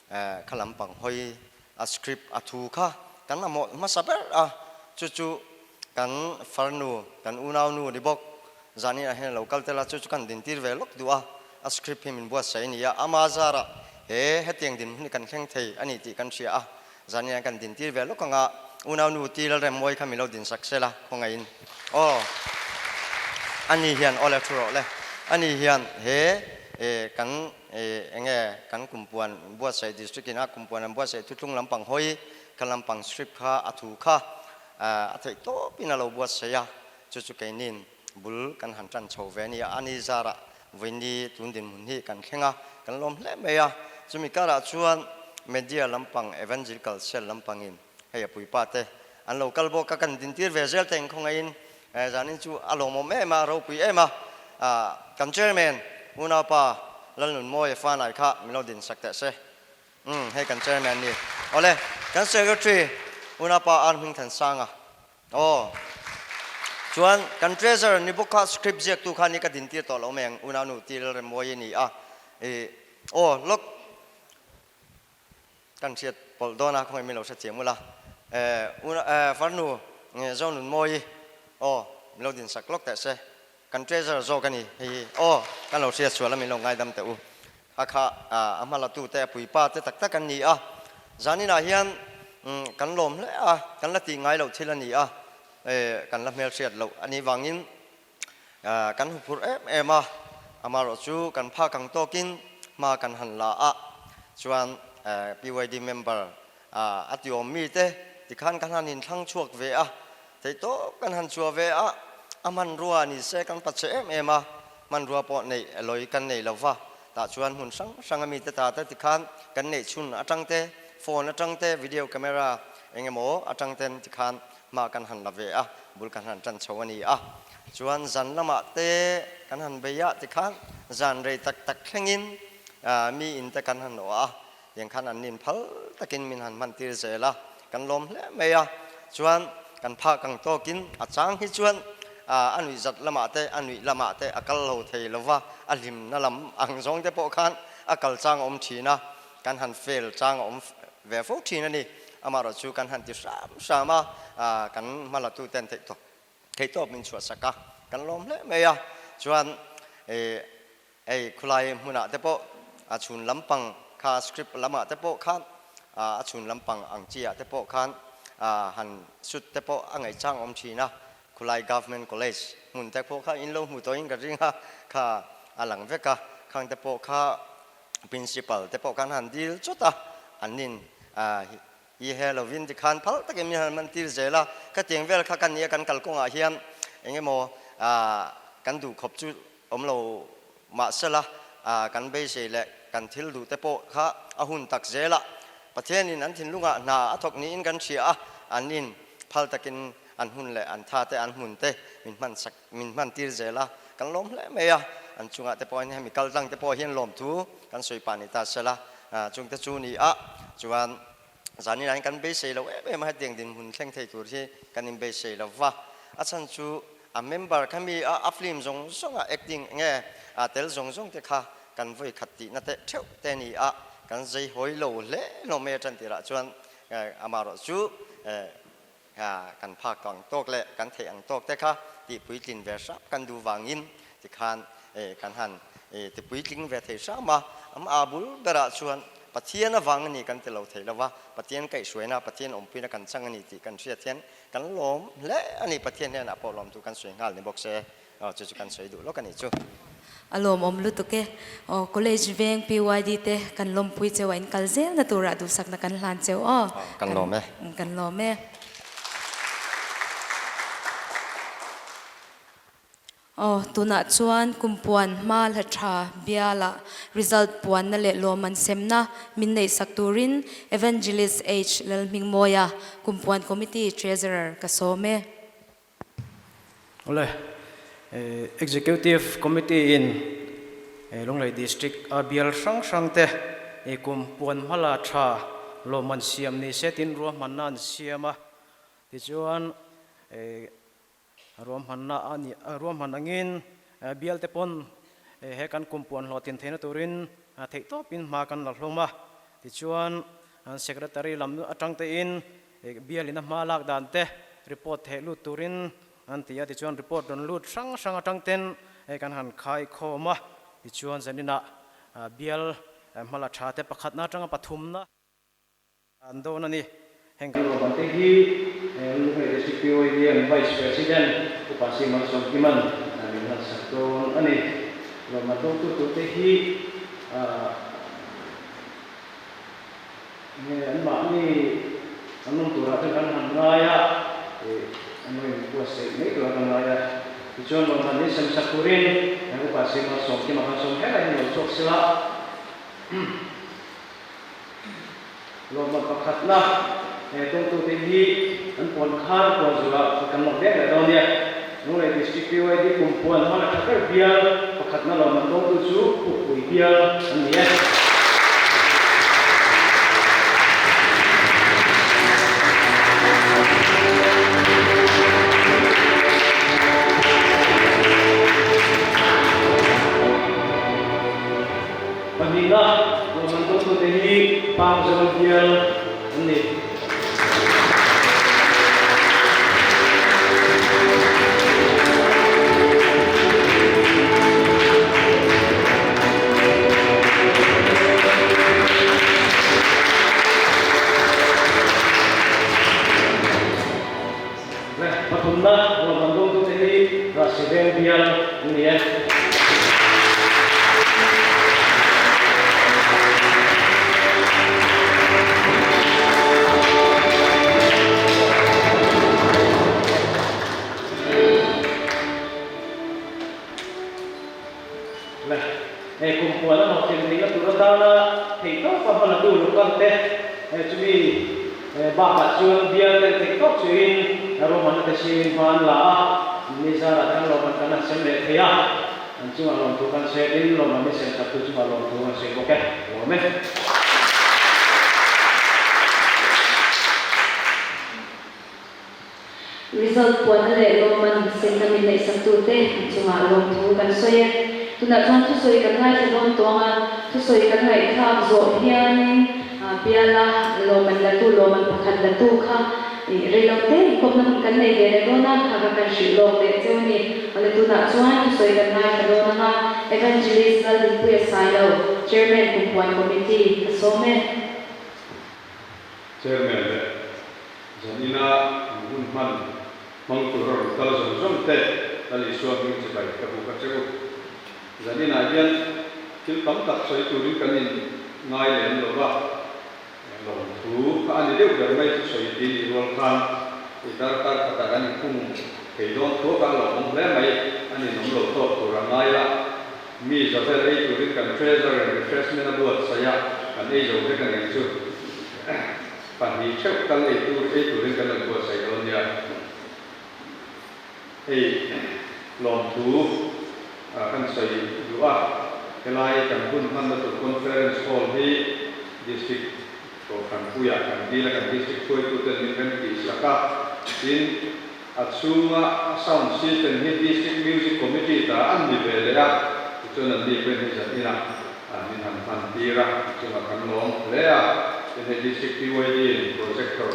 kha lampang hawi a script a thu kha kan mamawh hmasa ber a, chu chu kan farnu, kan unaunu ni bawk Zanin ah hian a lo kal tel a, chu chu kan dintir ve lawk duh a, a script hi min buatsaih a ni a, ama zarah he hetiang dinhmun hi kan thleng thei a ni tih kan hria a, zanin ah kan dintir ve lawk ang a, unau nu ti Lalremmawi kha min lo dinsak sel a, khawngaihin aw a ni hian aw le thu rawh le, a ni hian he kan enge kan kumpuan buatsaih district in a kumpuan an buatsaih thuthlung lampang hawi kha lampang script kha a thu kha a theih tawpin a lo buatsaih a, Chu chu keinin bul kan han tan chho ve a ni a, a ni zarah vawiini tun dinhmun hi kan thleng a, kan lawm hle mai a. Chumi karah chuan media lampang, evangelical cell lampangin hei a puipa te an lo kal bawk a, kan dintir ve zel te inkhawngaihin zanin chu a lawmawm em a, a ropui em a. Kan chairman unaupa Lalnunmawia Fanai kha min lo dinsak teh se. Umm hei kan chairman ni. Awle, kan secretary unaupa Ar Hmingthansanga. Aw. Chuan kan treasurer ni bawk kha script ziaktu kha ni ka dintir tawh lo mai ang unau nu til remawi a ni a. Ih aw lawk kan hriat pawlh dawn a khawngaih min lo hrethiam ula. Eh una eh farnu Zonunmawi aw min lo dinsak lawk teh se. Kan treasurer zawk a ni hei hi aw kan lo hriat sual a min lo ngaidam teh u. A kha a hma la tute a puipa te tak tak an ni a, zaninah hian kan lawm hle a, kan la tih ngai loh thil a ni a, kan la hmelhriat loh a nih vangin kan huphurh em em a, amaherawh chu kan phak ang tawkin hma kan han la a, chuan PYD member a tiawm mite tikhan kan han inthlang chhuak ve a, Theihtawp kan han chhuah ve a, a hmanrua ni se kan pache em em a, hmanrua pawh neih lawi kan nei lo va, tah chuan hmun hrang hrang a mite ta te tikhan kan neih chhun atang te, phone atang te, video camera eng emaw atang ten tikhan hma kan han la ve a, bul kan han tan chho a ni a. Chuan zan lamah te kan han bei a tikhan zan rei tak tak thlengin mi in te kan han awh a, Tiang khan an nin phal takin min han hman tir zel a, kan lawm hle mai a. Chuan kan phak ang tawkin a chang hi chuan a nuih zat lamah te, a nuih lamah te a kal lo thei lo va, a hlimna lam ang zawng te pawh khan a kal chang a awm thin a, kan han fail chang a awm ve fo thin a ni. Amaherawhchu chu kan han ti hram hram a, kan hmalatu ten theih tawp theih tawp min chhuahsak a, kan lawm hle mai a. Chuan Hei khulai hmunah te pawh a chhun lampang kha script lamah te pawh khan a chhun lampang ang chi ah te pawh khan han shoot te pawh a ngaihchang awm thin a, khulai government college hmun te pawh kha in lo hmu tawhin ka ring a, kha a lang vek a, khang te pawh kha principal te pawh khan han dil chawt a, an nin I he lovin tikhan phal takin min han man tir zel a, khatiang vel kha ka nia kan kalkawngah hian eng emaw kan duh khawp chu awm lo mahsela kan beisei leh kan thil duh te pawh kha a hun tak zel a, Pathianin an thinlungah hna a thawk niin kan hria a, an in phal takin an hun leh an tha te an hmun te min hman sak min hman tir zel a, kan lawm hle mai a, an chungah te pawh hian hemi kal tlang te pawh hian lawmthu kan sawi pah ni ta sela. Chungte chu ni a, chuan zanin ah hian kan beisei lo em em a, hetiang dinhmun thleng thei tur hi kan inbeisei lo va, a chhan chu a member kha mi a, a film zawng zawng a acting nge a tel zawng zawng te kha kan vawi khat tihna teh theuh te a ni a, kan zei hawi lo hle hlawm mai a tan tirah chuan amaherawh chu kan phak ang tawk leh kan theih ang tawk te kha tih puitlin ve hrap kan duh vangin tikhan kan han ti puitling ve thei hram a, a bul berah chuan Pathian avang a ni kan ti lo thei lo va, Pathian kaihhruaina, Pathian awmpuina kan chang a ni tih kan hriat hian kan lawm hle a ni, Pathian hian a pawh lawmtu kan sawi nghal ni bawk se, chu chu kan sawi duh lawk a ni chu. A lawmawm lutuk e. Aw, College veng PYD te kan lawmpui cheu a in kal zelna turah duhsakna kan hlan cheu aw. Kan lawm e. Kan lawm e. Aw, tunah chuan kumpuan hma hla tha biala result puanna leh lawm an semna min neihsak turin Evangelist H Lalhmingmawia, Kumpuan Committee Treasurer ka sawm e. Awle, Executive Committee in Lunglei District a bial hrang hrang te kum puan hmala tha lawmman siam ni se tin ruahmanna an siam a, tichuan ruahmanna a nih ruahman angin bial te pawn he kan kum puan hlawhtlin theihna turin theihtawpin hma kan la hlawm a, tichuan Secretary lam atang tein Bialin a hma lak dan te report theh lut turin an ti a, tichuan report rawn lut hrang hrang atang ten hei kan han khai khawm a, tichuan zaninah bial hmala tha te pakhatna atanga pathumna an dawn a ni. Heng kan ruahman te hi Lunglei District PYDM Vice President Upa Si Malsawmkiman min hlansak dawn a ni. Ruahman dawngtu tur te hi Nge anmahni an awm turah chuan kan han ngai a, ih an lo inbuatsaih mai turah kan ngai a. Tichuan lawmman hi sem sak turin kan upa Sima Sawmkima khan sawm helai hi lo chhuak sila. Lawmman pakhatna he tawngtute hi an puan khar puan zulah kan lawk dek leh dawn nia. Lunglei District PYD kum puan hman a tha ber bial pakhatna lawmman dawngtu chu Pukpui bial an ni e. Pahnihna lawmman dawngtute hi Pangzawl bial an ni. Pathumna ruahman dawngtute hi Rahsiveng bial an ni e. Le, he kum puan a hlawhtlin theihna tur atana theihtawpa hmalatu local te chumi bakah chuan bial ten theihtawp chuhin ruahmanna te siamin hma an la a, nizarah te an lawmman kan han sem leh thei a. An chungah lawmthu kan sawi a, tin lawmman ni sem saktu chungah lawmthu kan sawi bawk e. Lawm e. Result puanna leh lawmman semna min neihsaktute an chungah lawmthu kan sawi e. Tunah chuan thusawi kan ngaithla dawn tawng a, thusawi kan ngaihthlak zawh hianin biala lawmman latu lawmman pakhat latu kha Ih, rei lo te inkawpna hun kan nei ve leh dawn a, kha ka kan hrilh lawk leh cheu a ni. Awle tunah chuan thusawi kan ngaithla dawn ang a, Evangelist Laldinpuia Sailo, Chairman Kumpuan Committee, ka sawm e. Chairman leh Zanina an hun hman hmang tur a rawn kal zawng zawng te Lal Isua hming chibai ka buk a che u. Zaninah hian thil tam tak sawi turin kan in ngai lem lo va. Lawmthu kha a ni deuh ber mai chu sawi ti nih rual khan i darkar khatah kan inkhung thei dawn thu a kal lo awm hle mai a ninawm lo tawk tur a ngai a, mi zavel ei turin kan treasure and refreshment a buatsaih a, kan ei zo vek a nih chu pahnih theuh kal ei tur ei turin kan rawn buatsaih dawn nia. Hei lawmthu kan sawi duh a, helai kan hun hmanna tur Conference Hall hi District Kohhranpuiah kan dil a, kan District hruaituten min rem tih sak a, tin a chhunga sound system hi District Music Committee ta an ni ve leh a, tichuan an ni pawhin hei zan inah min han hman tir a, chungah kan lawm hle a, tin hei District PYD in projector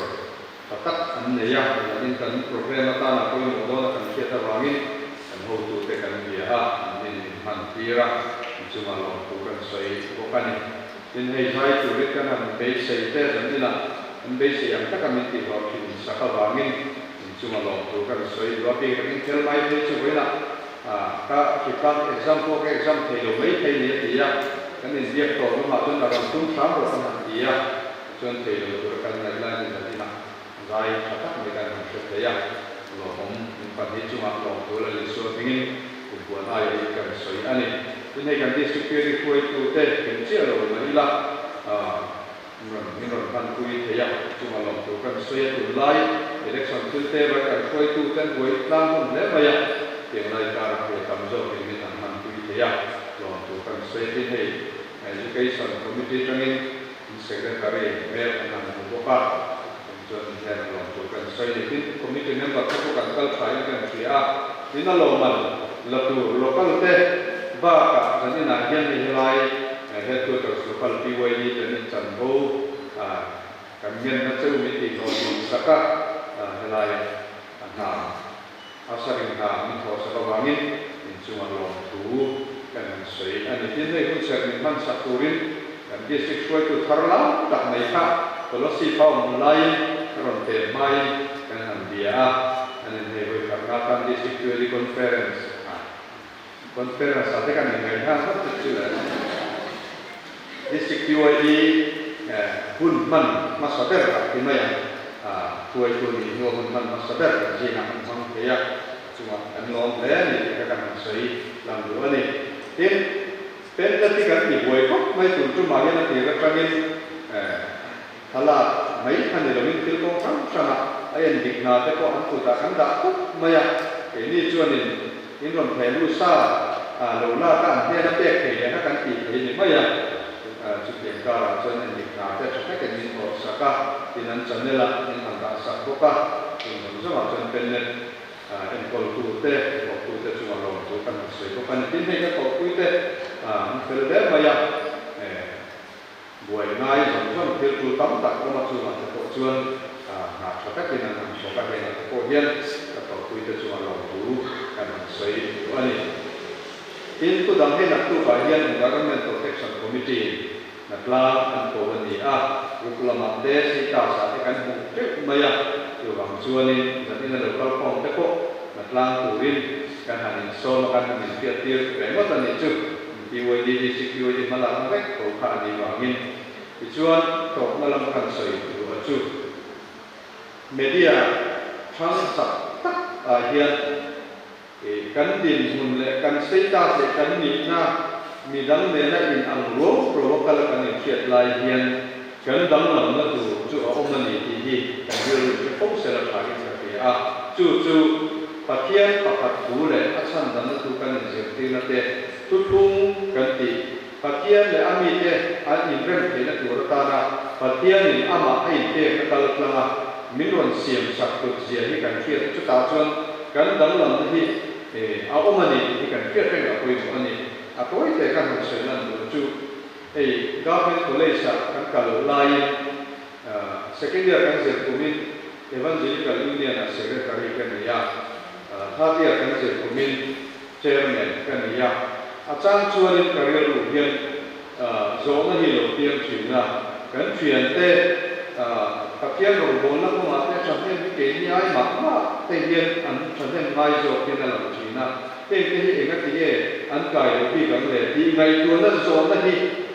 Tha tak an nei a, zanin kan program atana pawimawh dawna kan hriat avangin kan hotute kan bia a, an nin min hman tir a, an chungah lawmthu kan sawi bawk a ni. Tin, hei zai turin kan han beisei te zaninah an beisei ang taka min tihhlawh thin sak avangin an chungah lawmthu kan sawi duh a, bik takin thil mai phei chu vawiinah Ka hritlang exam pawh ka exam thei lo mai thei ni a ti a, kan inbiak tawh lamah chuan a rawn tum hram rawh kan han ti a, tichuan thei lo tura kan ngaih lai ni zan inah zai tha tak mai kan han hre thei a, lawmawm min pahnih chungah lawmtu la Isua hmingin kum puan aia hi kan sawi a ni. Tin hei kan District Piri hruaitute kim chiah lo mah ila, Min rawn hmanpui thei a, chunga lawmtu kan sawi a tunlai election thil te vai kan hruaitu ten buai tlang hlawm hle mai a, tiang lai karah hei tam zawkin min han hmanpui thei a, lawmtu kan sawi a tin hei Education Committee tangin in Secretary hmel kan han hmu bawk a, chung chuan hian lawmtu kan sawi ni tin Committee member te pawh kan kal tha in kan hria a, tin a lawmman la tur local te bakah zaninah hian hei helai Headquarters Local PYD ten in chanvo kan ngenna cheu min tih hlawh tih sak a, helai a hna a sarin hna min thawh sak avangin inchunga lawmthu kan han sawi a ni. Tin, hei hun serh min hman sak turin kan District hruaitu thar lam tak mai kha Kolossi fa awm laiin a rawn tel hmain kan han bia a, an inhei vawi khatna atan District PYD Conference a Conference ah te kan inngaih nghal ngawt chu chu le. District PYD hun hman hmasa ber ah ti mai ang. Hruaitu nih hnua hun hman hmasa ber kan zingah kan hmang thei a, a chungah kan lawm hle a ni tih kha kan han sawi lang duh a ni. Tin, Penlet hi kan ti buai khawp mai tun tumah hian a tir atangin thlalak mai kha ni loin thil kawng hrang hrangah a en dik hna te pawh an kutah kan dah khawp mai a, keini chuanin In rawn theh lu sa a lo lak a an hnen a pek thei leh kha kan tih thei ni mai a, chutiang karah chuan endik hna te tha takin min awrh sak a, tin an channel a min han dah sak bawk a, chung zawng zawngah chuan pennet enkawl tu te, thawk tu te chungah lawm thu kan han sawi bawk a ni. Tin hei ka thawhpui te an fel hle mai a, Buai ngai zawng zawng thil tul tam tak awm a chungah te pawh chuan hna tha takin an han thawk a, hengah te pawh hian ka tawrhpui te chunga lawmthu kan han sawi duh a ni. Tin, thu dang hei naktukah hian Environment Protection Committee in hna tlang an ko a ni a, group lamah te status ah te kan hmuh teuh mai a, chuvang chuanin zanin a lo kal khawm te pawh hna tlang turin kan han insawm a, kan han inhriat tir ve ngawt a nih chu. PYD CQD hmalakna vek tho kha a nih vangin tichuan tawpna lam kan sawi duh a chu. Media hrang chak tak ah hian kan dinhmun leh kan status leh kan nihna midang nena in ang ruau ruau a kal a kan inhriat lai hian kan danglamna tur chu a awm a ni tih hi kan rilru hre fo sela tha in ka hria a. Chu chu Pathian pakhat thu leh a chhandanna thu kan inzirtirna te Thuthlung kan tih, Pathian leh a mite an inrem theihna tur atana Pathianin amah a inpek a kal tlang a, min rawn siam sak tut zia hi kan hriat a, chutah chuan kan danglamna hi a awm a ni tih hi kan hriat reng a pawimawh a ni. A tawi te kan han sawi lan duh chu hei Government College-ah kan kal laiin second year kan zir kumin Evangelical Union-ah Secretary ka ni a, third year kan zir kumin Chairman ka ni a, a chang chuanin ka rilru hian zawhna hi lo piang thin a, kan thiante Pathian rawngbawlna kawngah te thahnem hi keini ai mah mah te hian an thahnem ngai zawk hian a lang thin a, heng te hi enga ti nge an kai lo bik ang le tih ngaihtuahna zawhna hi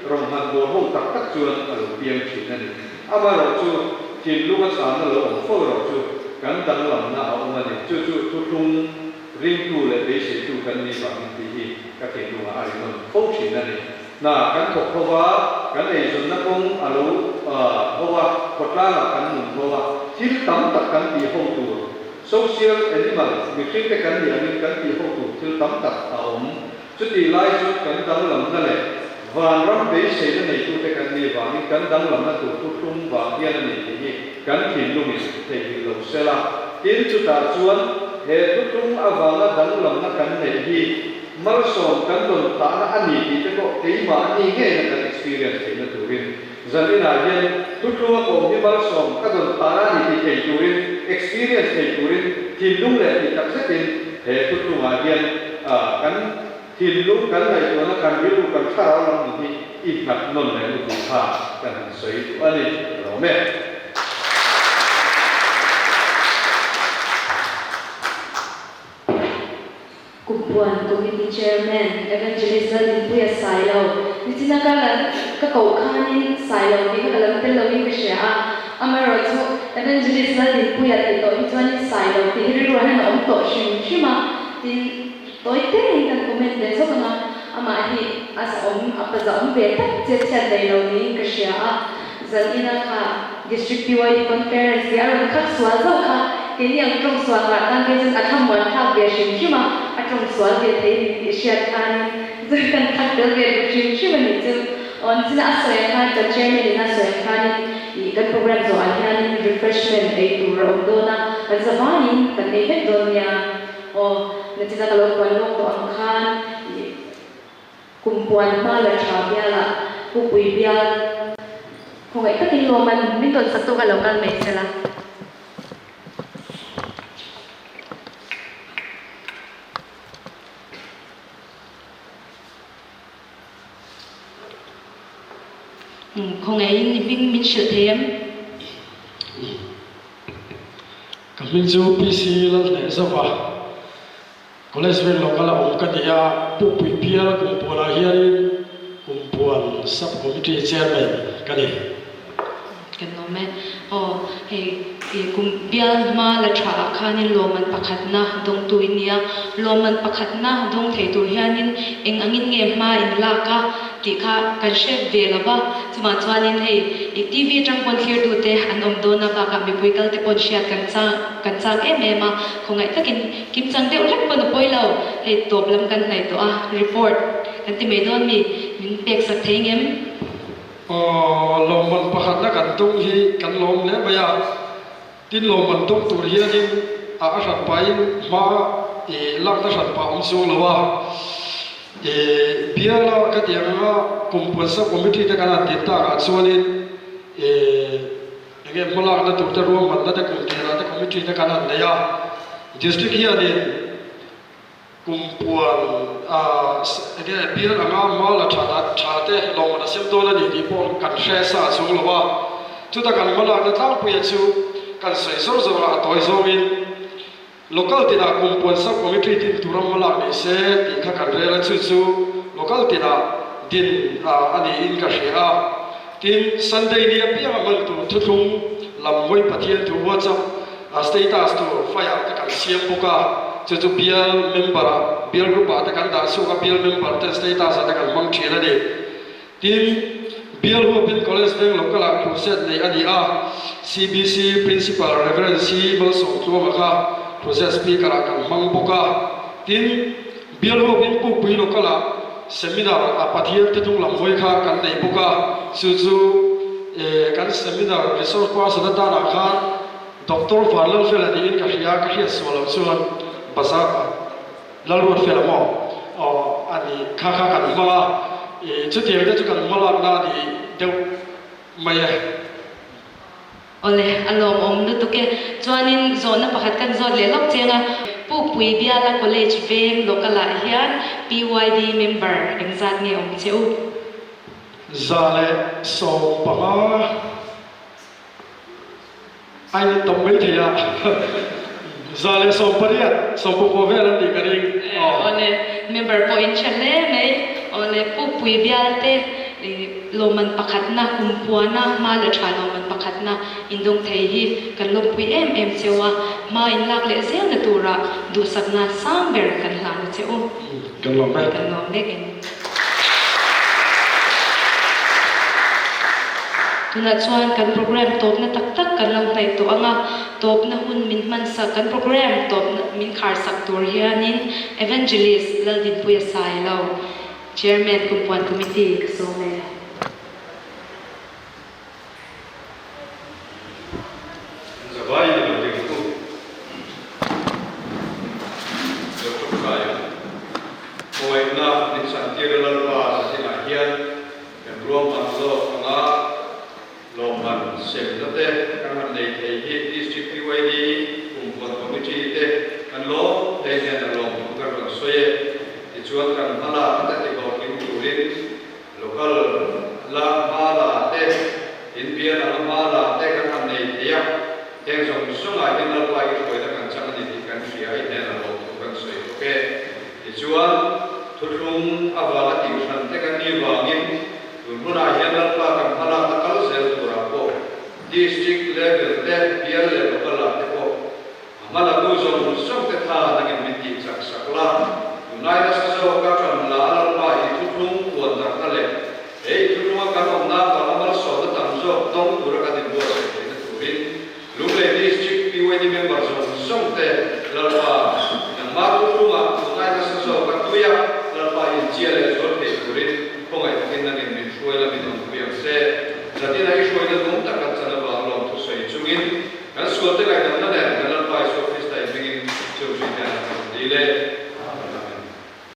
rawn han bawl ho tak tak chuan a lo piang thin a ni. Amaherawhchu thinlung a chhanna lo awm fo erawh chu kan danglamna a awm a ni. Chu chu thuthlung Ringtu leh beiseitu kan nih vangin tih hi ka thinlungah a rinawm fo thin a ni. Hna kan thawk ho a, kan eizawnna kawng a lo ho a, khawtlangah kan nun ho a, thil tam tak kan tih ho tur, social animal, mihringte kan nih angin kan tih ho tur thil tam tak a awm. Chutih lai chu kan danglamna leh vanram beiseina neitute kan nih vangin kan danglamna tur thu thlum vang hian a ni tih hi kan thinlungin theihnghilh lo sela. Tin, chutah chuan he thuthlung avanga danglamna kan neih hi malsawm kan rawn phahna a ni tih te pawh keimahni ngeina kan experience theihna turin zaninah hian thuthlunga kawm hi malsawm ka dawn phahna a ni tih thei turin experience thei turin thinlung leh tih tak zetin he thuthlungah hian kan thinlung kan ngaihtuahna kan rilru kan thlarau lam nun hi i nghat nawn leh lutuk kha kan han sawi duh a ni ka lawm e. Kum. Kumpuan Committee Chairman Evangelist Laldinpuia Sailo nichina ka la ka koh khanin Sailo tih kha ka lam tel loin ka hria a, amaherawhchu Evangelist Laldinpuia tih tawh hi chuanin Sailo tih hi rilruah hian a awm tawh hrim hrim a, tin tawi tein kan comment ve zawk ang a, amah hi a zahawm a pa zahawm ve tak che chhiat nei lo niin ka hria a. Zan ina kha District PYD Conference tih a rawn khak sual zauh kha keini ang tawng sual ngah tan phei chuan a thlamuan thlak ve hrim hrim a, a tawng sual ve thei a ni tih hriat khanin zan kan khak tel ve duh hrim hrim a nih chu. Aw nichina a sawi ang khan kan Chairman in a sawi ang khanin ih kan program zawhah hianin refreshment ei tur a awm dawn a, kan zavaiin kan ei vek dawn nia. Aw nichina ka lo puan lawk tawh ang khan ih. Kum puan hma la tha bialah Pupui bial khawngaih takin lawm an min tawn sak tawk a lo kal mai se la. Khawngaihin i hming min hrilh thei em? Ka hming chu PC Lalhnehzova. College veng lo kal a awm ka ni a, Pukpui Bial Kumpuanah hianin Kumpuan Sub Committee Chairman ka ni. Kan awm e. Aw, hei i kum bial hma la tha ah khanin lawmman pakhatna dawngtu in nia. Lawmman pakhatna dawng thei tur hianin eng angin nge hma in lak a tih kha kan hre ve lo va. Chuvang chuanin hei i TV atang pawn thlirtute an awm dawn a, bakah mipui kalte pawn hriat kan chang kan chak em em a, khawngaih takin Kimchang deuh hlek pawn a pawi lo, hei tawp lam kan hnaih tawh a, report kan ti mai dawn mi, min pek sak thei ngem? Aw, lawmman pakhatna kan tum hi kan lawm hle mai a, tin lawmman tum tur hianin a a hran pahin hma i lakna hran pah awm chuang lo a, i biala ka tih ang anga kum puansa committee te kan han tin takah chuanin i Enge hmalakna tur te ruahmanna te kum tirah te committee te kan han nei a, district hianin kum puan enge bial anga hma la tha tha te lawmman a sem dawn a ni tih pawh kan hre sa chung lo a, chuta kan hmalakna tlangpuia chu kan sawi zawr zawr a, a tawi zawngin local tinah kum puan sub committee din tura hmalak ni se tih kha kan rel a, chu chu local tinah din a niin ka hria a. Tin, Sunday ni apianga hman tur thuthlung lam hawi Pathian thu WhatsApp status tur file te kan siam bawk a, chu chu bial member ah, bial group ah te kan dah chhuak a, bial member ten status ah te kan hmang thin a ni. Tin, bial huapin College veng local ah crusade neih a ni a, CBC Principal Rev. C. Malsawmtluanga kha crusade speaker ah kan hmang bawk a. Tin, Bial huapin Pukpui local ah seminar a Pathian te hnung lam hawi kha kan nei bawk a, chu chu kan seminar resource person atanah khan Doctor Vanlalfela niin ka hria, ka hriat sual loh chuan Bazar Lalruatfela maw aw a nih kha kha kan hmang a, chutiang te chu kan hmalakna a ni deuh mai e. Awle, a lawmawm lutuk e. Chuanin zawhna pakhat kan zawt leh lawk chiang a, Pukpui Biala College veng local ah hian PYD member engzat nge awm che u? 115 a in tawp mai thei a, 118, sawmpakua vel an nih ka ring. Awle, member pawh in tha hle mai. Awle, Pukpui Bialte Lawmman pakhatna, kum puana hma la tha lawmman pakhatna indawng thei hi kan lawmpui em em cheu a, hma in lak leh zelna tura duhsakna sang ber kan hlan a che u. Kan lawm vek. Kan lawm vek in. Tunah chuan kan program tawpna tak tak kan lo hnaih tawh ang a, tawpna hun min hmansak kan program tawpna min kharsak tur hianin Evangelist Laldinpuia Sailo, Chairman Kumpuan Committee ka sawm e. Zavai ni lo ding u. Doctor Saia, Khawngaihna min chhantir a Lalpa zahinah hian kan ruahman zawk anga lawmman semna te kan han nei thei hi District PYD Kumpuan Committee te kan lawm hle hian a lawmthu kan rawn sawi e. Tichuan kan hmalak te tihlawhtling turin local. Tunlai nasa zawka ṭan la a Lalpa i thuthlung puan darhna leh he i thuthlunga kan awmna avanga malsawmna tam zawk dawng tura kan inbuatsaih theihna turin Lunglei District PYD member.